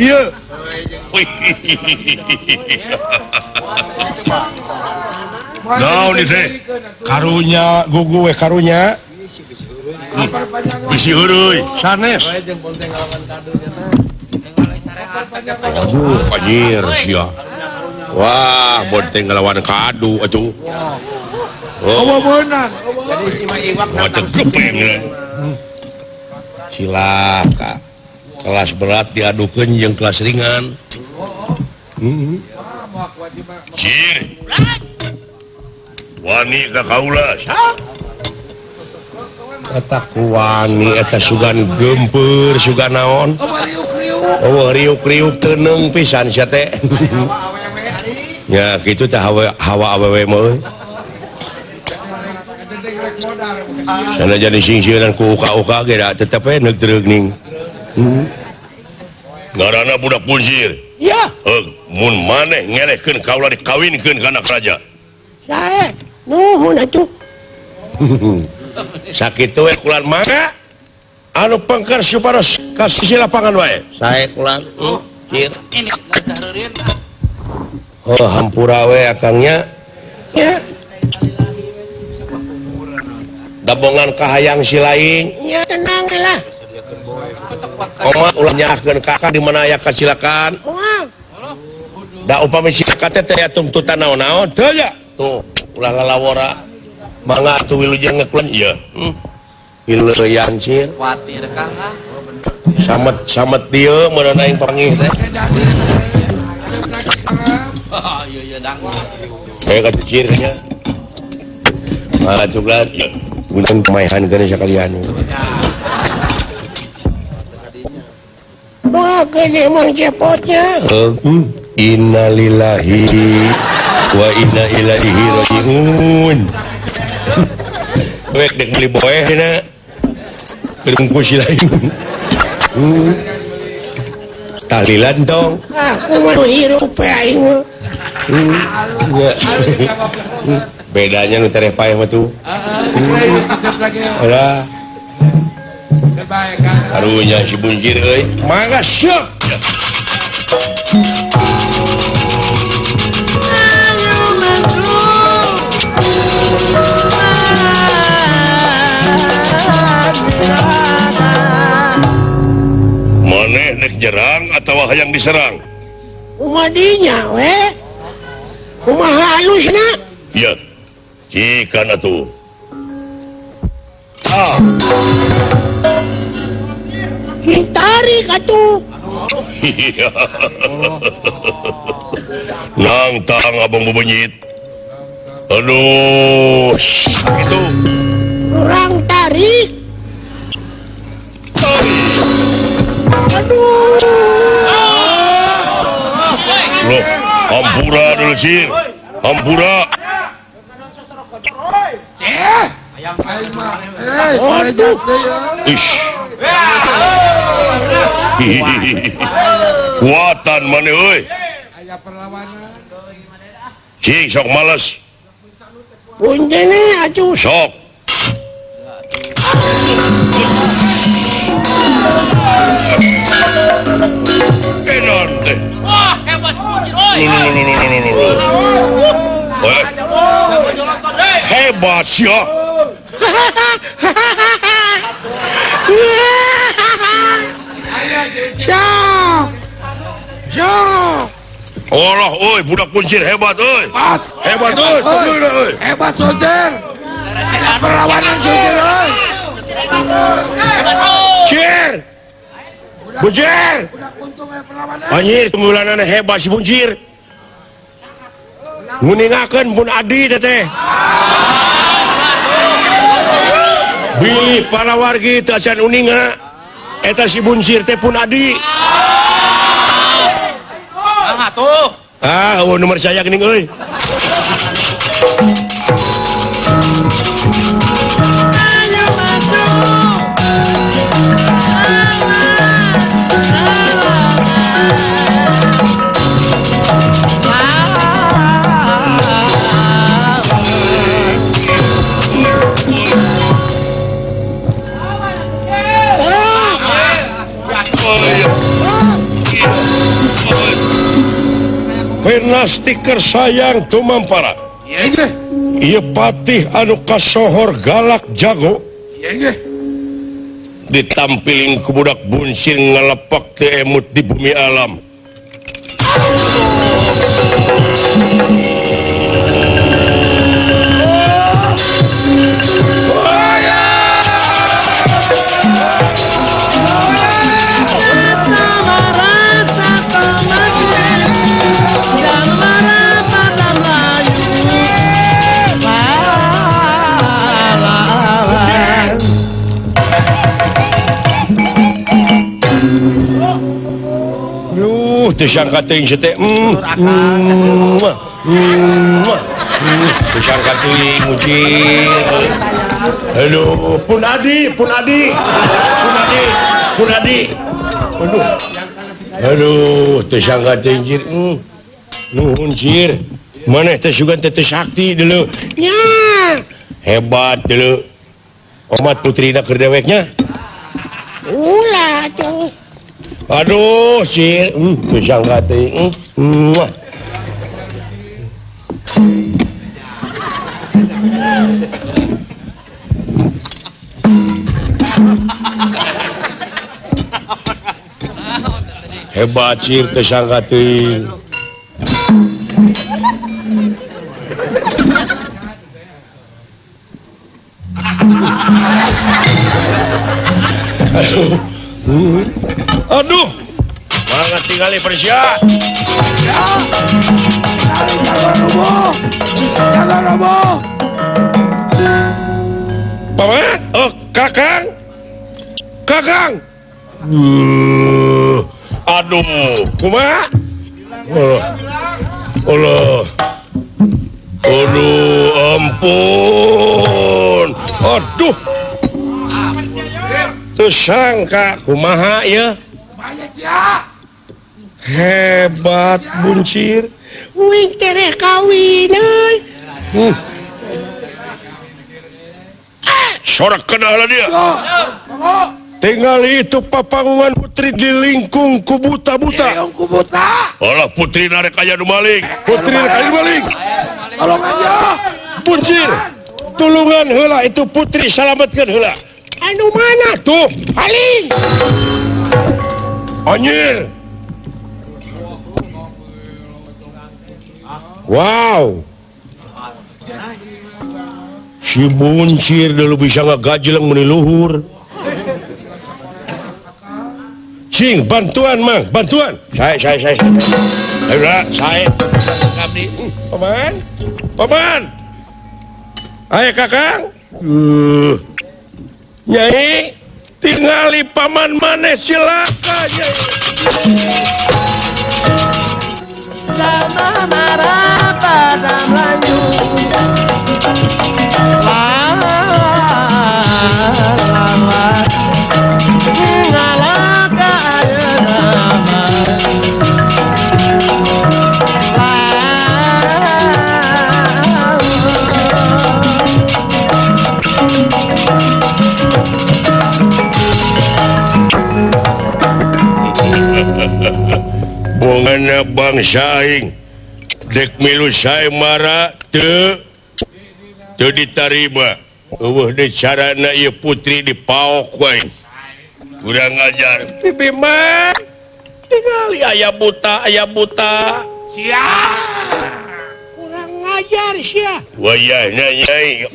[SPEAKER 3] Iya. Naon ieu teh? Karunya gugu we karunya. Bisi heureui sanes. Aduh, anjir sia. Wah, bonteng ngelawan kadu atuh.
[SPEAKER 4] Oh, beunang.
[SPEAKER 3] Wah, tegepeng. Cilaka. Kelas berat diadukeun jeung kelas ringan. Cir. Wani ka kaula. Eta ku wani eta sugan gempeur sugan naon. Oh, riuk-riuk teuneng pisan sia teh. Ya kitu teh hawa awewe mah euy. Sana jadi singsieunan ku uka-uka ge da tetep we neuk treugning. Ngaranna budak puncir.
[SPEAKER 1] Ya.
[SPEAKER 3] Mun maneh ngelehkeun kaula dikawinkeun ka anak raja.
[SPEAKER 1] Sae, nuhun atuh.
[SPEAKER 3] Sakitu we kulan mangga anu pengker supados ka sisi lapangan wae. Sae kulan. Cir. Oh, hampura we akangnya.
[SPEAKER 1] Ya.
[SPEAKER 3] Dabongan kahayang si laing.
[SPEAKER 1] Ya tenang lah.
[SPEAKER 3] Oma ulah nyalahkeun kakak di mana aya kacilakan.
[SPEAKER 1] Moal.
[SPEAKER 3] Da upami cilaka teh teh tuntutan naon-naon teu ya. Tuh, ulah lalawora. Mangga atuh wilujeng ngeklen ieu. Wilujeng cir.
[SPEAKER 5] Kuatir kang ah.
[SPEAKER 3] Samet-samet dieu meureun aing panggih teh.
[SPEAKER 5] Oh, iya iya dang.
[SPEAKER 3] Kayak kecil nya. Mangga cuklat. Punten pemaehan keun sakalian.
[SPEAKER 1] Doakeun emang cepotnya.
[SPEAKER 3] Innalillahi wa inna ilaihi rajiun. Wek dek beli boeh na. Kedungku si lain. Tahlilan dong.
[SPEAKER 1] Ah, kumaha hirup aing mah.
[SPEAKER 3] Bedanya nu tereh paeh mah tuh.
[SPEAKER 4] Heeh.
[SPEAKER 3] Udah. Karunya si buncir euy. Mangga siap. Maneh nek nyerang atawa hayang diserang?
[SPEAKER 1] Kumadinya we. Kumaha halusna?
[SPEAKER 3] Iya. Cikan atuh. Ah.
[SPEAKER 1] Sing tarik atuh.
[SPEAKER 3] Nangtang abang bebenyit. Aduh, itu.
[SPEAKER 1] Kurang tarik. Aduh.
[SPEAKER 3] Loh, hampura dulu sir. Hampura.
[SPEAKER 1] Aduh.
[SPEAKER 3] Ish. Kuatan mana euy.
[SPEAKER 4] Aya perlawanan.
[SPEAKER 3] Cing sok males.
[SPEAKER 1] Punten atuh.
[SPEAKER 3] Sok. Enon teh.
[SPEAKER 5] Wah, hebat Buncir euy.
[SPEAKER 3] Hebat sia.
[SPEAKER 1] Sok. Sok.
[SPEAKER 3] Allah, oi, budak Buncir hebat, oi. Hebat, oi.
[SPEAKER 4] Hebat, Buncir. Perlawanan Buncir, oi.
[SPEAKER 3] Cir. Buncir. Anjir, tunggulanana hebat si Buncir. Nguningakeun pun adi teteh. Bi para wargi teu acan uninga. Eta si Buncir teh pun adi.
[SPEAKER 5] Tuh.
[SPEAKER 3] Ah, eueuh nomor saya geuning euy. Stiker sayang tumampara. Ieu patih anu kasohor galak jago. Ditampiling ku budak Buncir ngalepak teu emut di bumi alam. Tersangka teuing si teh. Tersangka teuing Buncir. Aduh, pun adi, pun adi. Pun adi, pun adi. Aduh. Aduh, tersangka teuing cir. Nuhun cir. Maneh teh sugan teh teu sakti deuleu. Nya. Hebat deuleu. Omat putrina keur deweknya.
[SPEAKER 1] Ulah tuh.
[SPEAKER 3] Aduh, sir, tersangka teuing. Hebat sir, tersangka teuing. Aduh. Aduh, banget tinggali Persia.
[SPEAKER 4] Jaga robo.
[SPEAKER 3] Paman, oh kakang, kakang. Aduh, kumaha? Allah, Allah, aduh, ampun, aduh. Tersangka kumaha ya? Hebat Buncir.
[SPEAKER 1] Wing tereh kawin euy.
[SPEAKER 3] Sorak kenal dia. Tinggal itu papangungan putri di lingkung kubuta-buta. Alah putri narek aya nu maling. Putri narek aya nu maling.
[SPEAKER 4] Tolongan ya.
[SPEAKER 3] Buncir, tulungan heula itu putri salametkeun heula.
[SPEAKER 1] Anu mana
[SPEAKER 3] tuh?
[SPEAKER 1] Paling.
[SPEAKER 3] Anjir. Wow. Si Buncir dulu bisa ngagajleng meni luhur. Cing, bantuan mang, bantuan. Saya. Ayolah, saya. Abdi. Paman. Paman. Ayo kakang. Nyai, tingali paman maneh silaka nyai.
[SPEAKER 6] Sama marah pada Melayu. Ngalah
[SPEAKER 3] Aya bangsa aing dek milu saemara teu teu ditarima. Eueuh deui carana ieu putri dipaok wae. Kurang ajar. Bibi mah tingali aya buta, aya buta.
[SPEAKER 4] Sia.
[SPEAKER 1] Kurang ajar sia.
[SPEAKER 3] Wayahna nyai.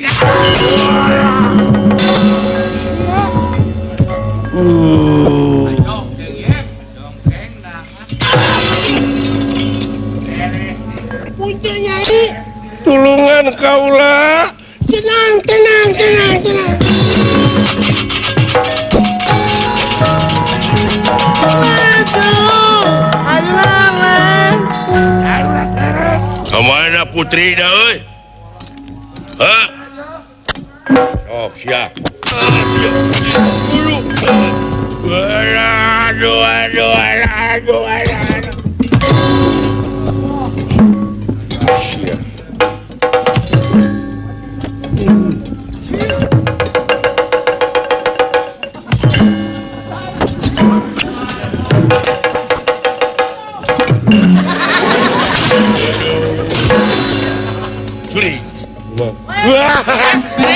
[SPEAKER 1] Punten nyai.
[SPEAKER 3] Tulungan kaula.
[SPEAKER 1] Tenang, tenang, tenang, tenang.
[SPEAKER 3] Kemana putri dah euy? Hah? Oh, siap. Aduh, aduh, aduh, aduh. Siap.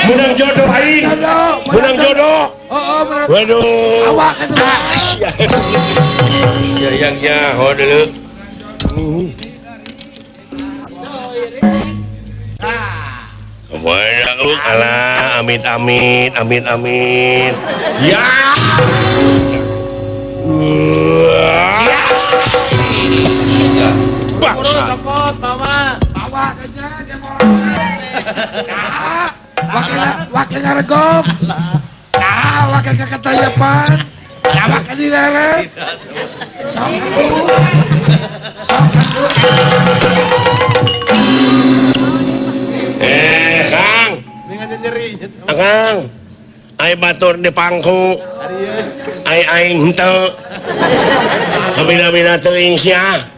[SPEAKER 3] Menang jodoh aing. Menang jodoh. Waduh.
[SPEAKER 4] Awak atuh.
[SPEAKER 3] Ya yang nyaho deuleu. Kemana alah amit amit amit amit. Ya. Bangsa.
[SPEAKER 6] Bawa.
[SPEAKER 4] Bawa aja dia mau. Nah, wakil ngaregok. Nah, wakil keketayapan. Nah, wakil dileret. Sok atuh. Sok atuh.
[SPEAKER 3] Kang. Kang. Ai batur di pangku. Ai aing henteu. Kabina-bina teuing sia.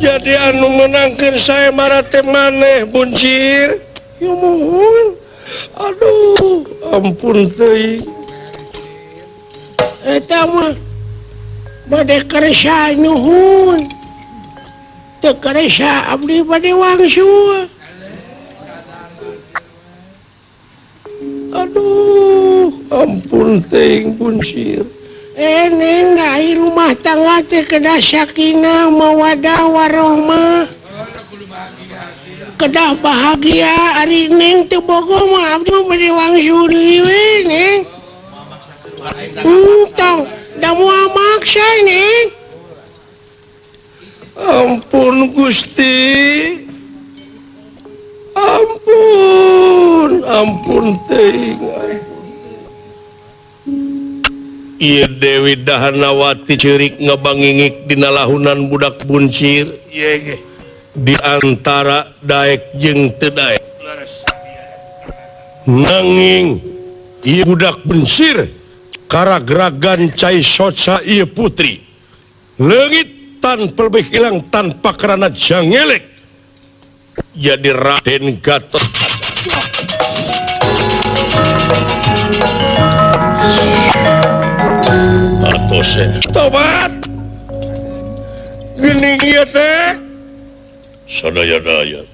[SPEAKER 3] Jadi anu menangkeun saemara teh maneh buncir. Ya muhun. Aduh, ampun teuing.
[SPEAKER 1] Eta mah bade kersa nuhun. Teu kersa abdi bade wangsul.
[SPEAKER 3] Aduh, ampun teuing buncir.
[SPEAKER 1] Neng da rumah tangga teh kedah sakinah mawadah warohmah. Kedah bahagia ari neng teu bogoh mah abdi mah bade wangsul deui we neng. Tong da moal maksa neng.
[SPEAKER 3] Ampun Gusti. Ampun, ampun teuing. Ieu Dewi Dahanawati ceurik ngabangingik dina lahunan budak buncir. Di antara daek jeung teu daek. Nanging ieu budak buncir karagragan cai soca ieu putri. Leungit tanpa lebih hilang tanpa karena jangelek. Jadi Raden Gatot Kaca. Atose tobat. Geuning ieu teh sadaya-daya.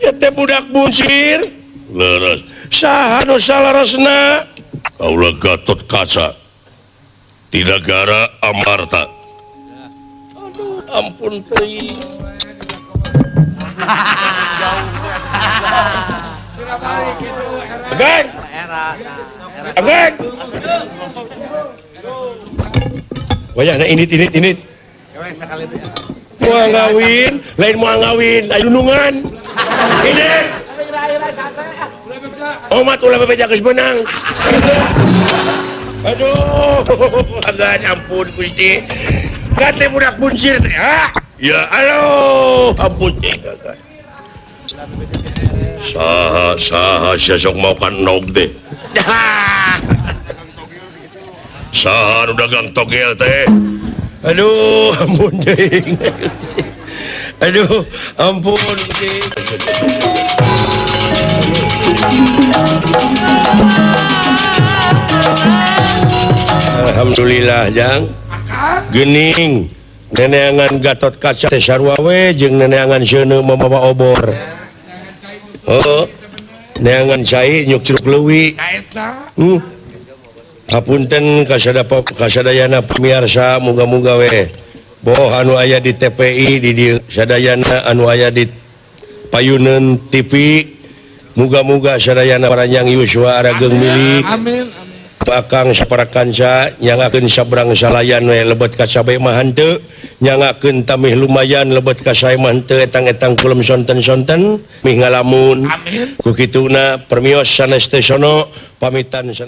[SPEAKER 3] Ieu teh budak buncir. Leres. Saha nu salaresna? Kaula Gatot Kaca. Ti nagara Amarta. Aduh, ampun teuing. Ageng. Ageng. Wayahna init init init. Moal ngawin, lain moal ngawin, aya dunungan. Init. Omat ulah bebeja geus beunang. Aduh, agan ampun Gusti. Gate budak buncir teh, ha? Ya aduh ampun saha saha sia sok maokan nog teh. Saha nu dagang togel teh. Aduh ampun deui. Aduh ampun deui. Alhamdulillah jang. Gening neneangan Gatot Kaca teh sarua we jeung neneangan seuneu mamawa obor. Heuh. Neangan cai nyuk curug leuwi. Hapunten kasadayana pamiarsa muga-muga we boh anu aya di TPI di dieu sadayana anu aya di Payuneun TV muga-muga sadayana paranjang yuswa arageung milik.
[SPEAKER 4] Amin.
[SPEAKER 3] Akang saparakanca nyangakeun sabrang salayan we lebet ka cabe mah henteu nyangakeun tamih lumayan lebet ka sae mah henteu etang-etang kulem sonten-sonten mih ngalamun.
[SPEAKER 4] Amin.
[SPEAKER 3] Ku kituna permios sanes teh sono pamitan sanes.